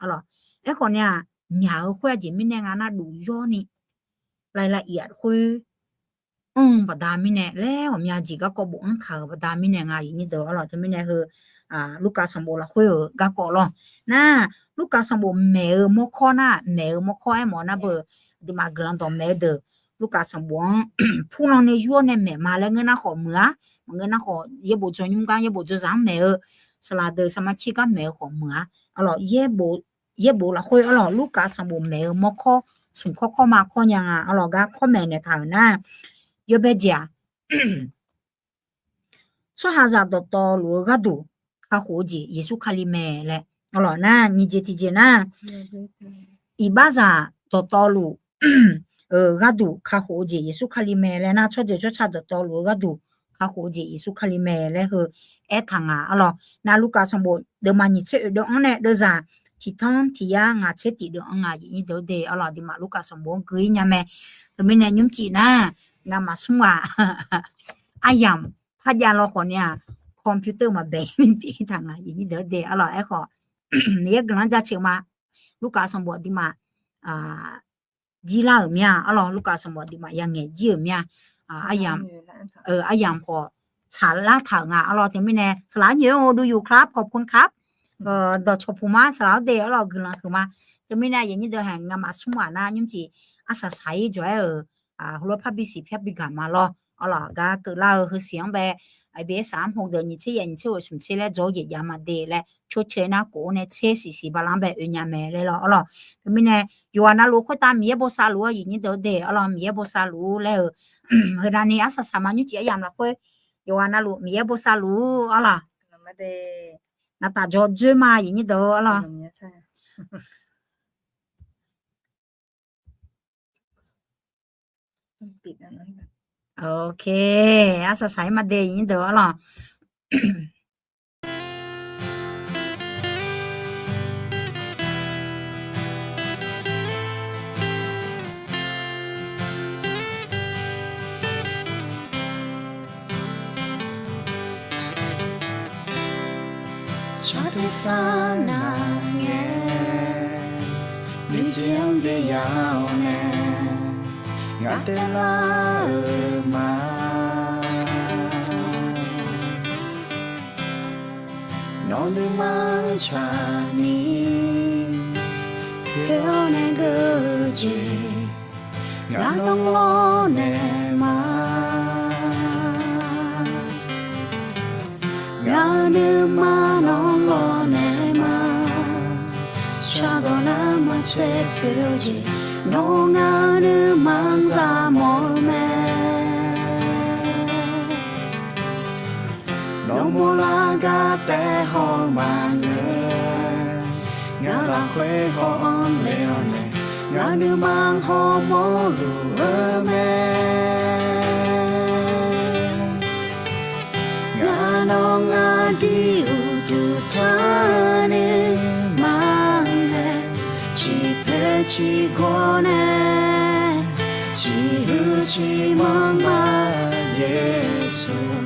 arlawq. Aerkhawf ni-aq, myaq-eu khoer aqjeq mirnae nga nar duf yawr ni, lav lav iq-aq khoer anr-eu baqda mirnae laer ghawqmya jeq garkawv bofanr taq-euq baqda mirnae nga aqyuif nyir deuq arlawq. Teumirnae heu Lurkaf sanqbof lafkhoer-euq garkawv lawr. Nar Lurkaf sanqbof maeq-eu mawrkawr nar, maeq-eu mawrkawr aermawf nar beu, aqduimaf guiqlanq dawq maeq-eu deuq, Lurkaf sanqbof-anr purlan ni yur-awr nae maeq ma laer ngeur nar khawf muiq-a. Maqngeur nar khawf yaerbof dzaw nymr gar yaerbof dzaw zaq-anr maeq-eu, saqlaq deuq saqma cir gar maeq-eu khawf muiq-a. Arlawq, yaerbof lafkhoer arlawq Lurkaf sanqbof maeq-eu mawrkawr smq kawr kawr ma kawr nya nga arlawq gar kawr maeqnaeq taq-euq nar, yawbae jeq-aq, tsawrhaqzaq dawqtawvluf-eu gharduq kakhof-eu jeq Yeqsur Kali mae laer arlawq nar, nyiq jeq tiq jeq nar, iqbaxzaq dawqtawvluf gharduq kakhof-eu jeq Yeqsur Kali mae laer nar, tsawrjeuq tsawrca dawqtawvluf-eu gharduq kakhof-eu jeq Yeqsur Kali mae laer heu aertaq nga arlawq. Nar Lurkaf sanqbof deuvma nyiq tser oeq deuv-anr nae deuvzaq tiq tanr tiq yar ngaq tser tiq deuv-anr nga aqyuif nyir deuq-eu de arlawq. Aqduimaf Lurkaf sanqbof-anr gui-ir nya mae. Teumirnae nymrcif nar, ngamaf smr ghaq aryamq parjav law khawf ni-aq, computer maqbae ni pyeuf taq nga aqyuif nyir deuq-eu de arlawq. Aerkhawf, Miqyaer guiqlanq jaceuq ma. Lurkaf sanqbof aqduimaf jir lar-euq mir-a arlawq. Lurkaf sanqbof aqduimaf yangaeq jir-euq mir-a. Aryamq khawf tsaqlar taq-euq nga arlawq. Teumirnae saqlaq nyoeq-eu ดูอยู่ครับ ขอบคุณครับ dawqcawq puq ma saqlaq-awr de arlawq guiqlanq huiq ma. Teumirnae aqyuif nyir deuq haeq ngamaf smr ghaq nar nymrcif arsaq saq-ir jawq-aer-euq heulof-aer parbi siq parbi gaq ma lawr arlawq. Gar keuvlar-eu heusiq-anr bae absaq armq hawdeuq nyiq tser yaef nyiq tser ghoeq smq tser laer dzaw-eu jeq jav ma de laer ชดเชย nar khof-awr nae tser siq siq bala-anr bae oe nya mae laer lawr arlawq. Teumirnae yawqghaq navluf khoertav Miqyaer bosav luf-awr aqyuif nyir deuq-eu de arlawq. Miqyaer bosav luf-ur laer-eu heunavni arsaq saq ma nymrcif aryamq lafkhoer yawqghaq navluf Miqyaer bosav luf-ur arlawq. Navtaf jawr dzoer ma aqyuif nyir deuq-eu arlawq. Ok, arsaq saq-ir ma de aqyuif nyir deuq-eu arlawq. Tsaqdui sar navngae, miqjeq-anr byav-awr nae, ngaq taev lar-euq ma. Nawq nuima-anr tsaqni, poeq-awr nae geur-eu jeq, ngaq nawr lawrnaeq ma. Ngaq-euq nuima nawr lawrnaeq ma. Shardawq nar maqtser poeq-eu jeq, nawr ngaq-euq nuima-anr zaq mawf-eu mae. Nawr mawrlar gar taef haw maqngeur, ngaq lafkhoer haw-anr le-awr nae, ngaq nuima-anr hawmawr luf-eu mae. Ngaq nawr ngaq dui uqduq tanr nuima-anr nae, ciqpoeq ciqgawr nae, ciqhuiq ciqmanr ma Yeqsur,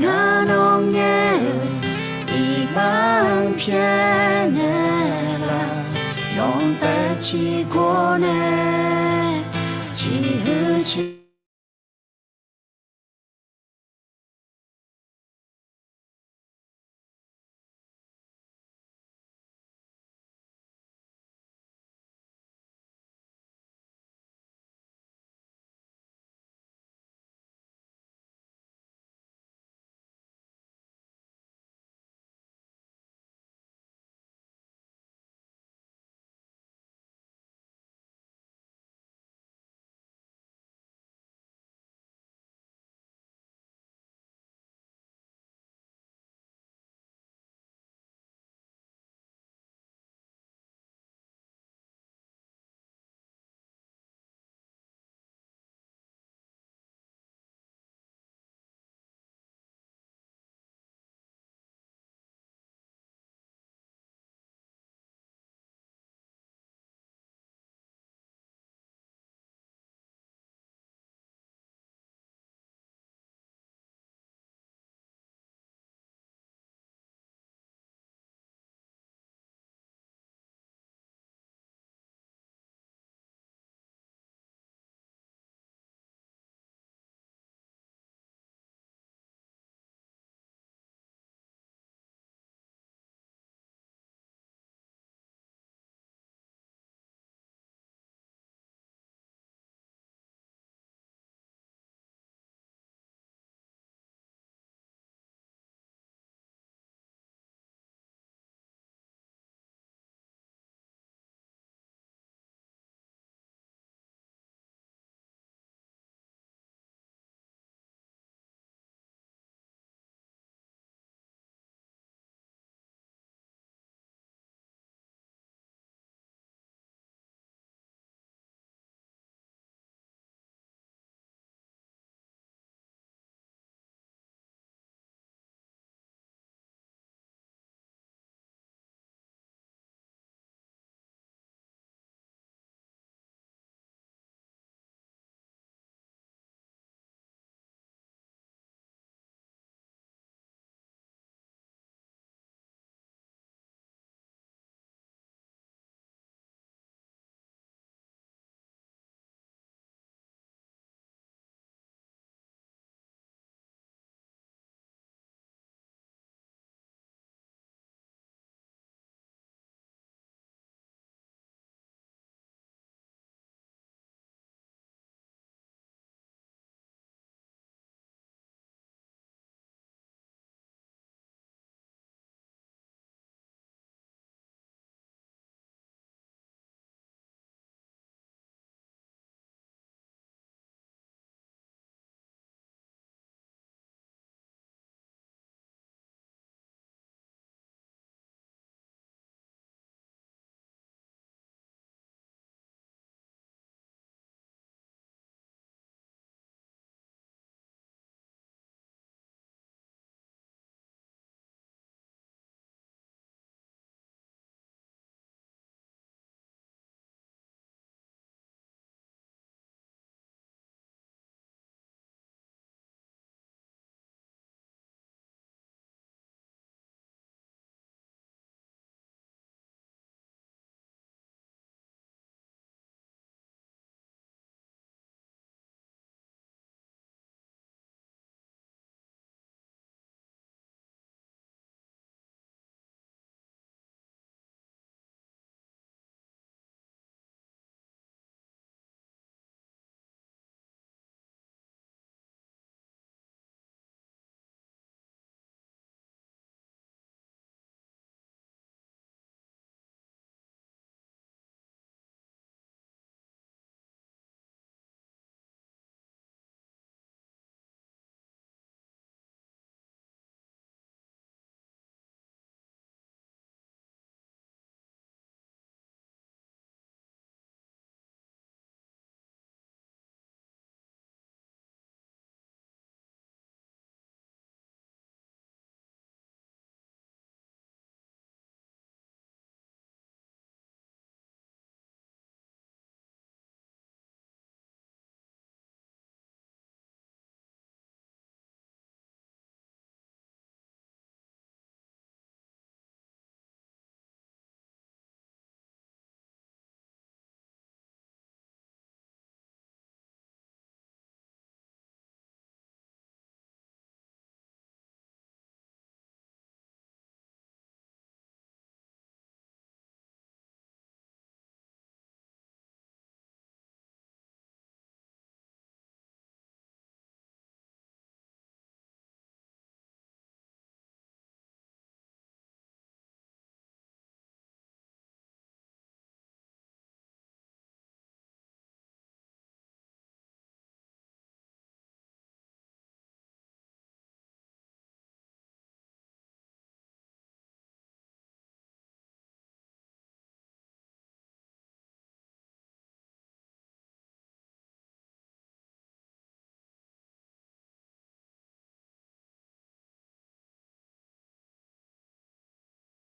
ngaq nawr ngaer-eu iqbax-anr pyaeqnaeq laf, nawq-anr taef ciqgawr nae, ciqhuiq ciq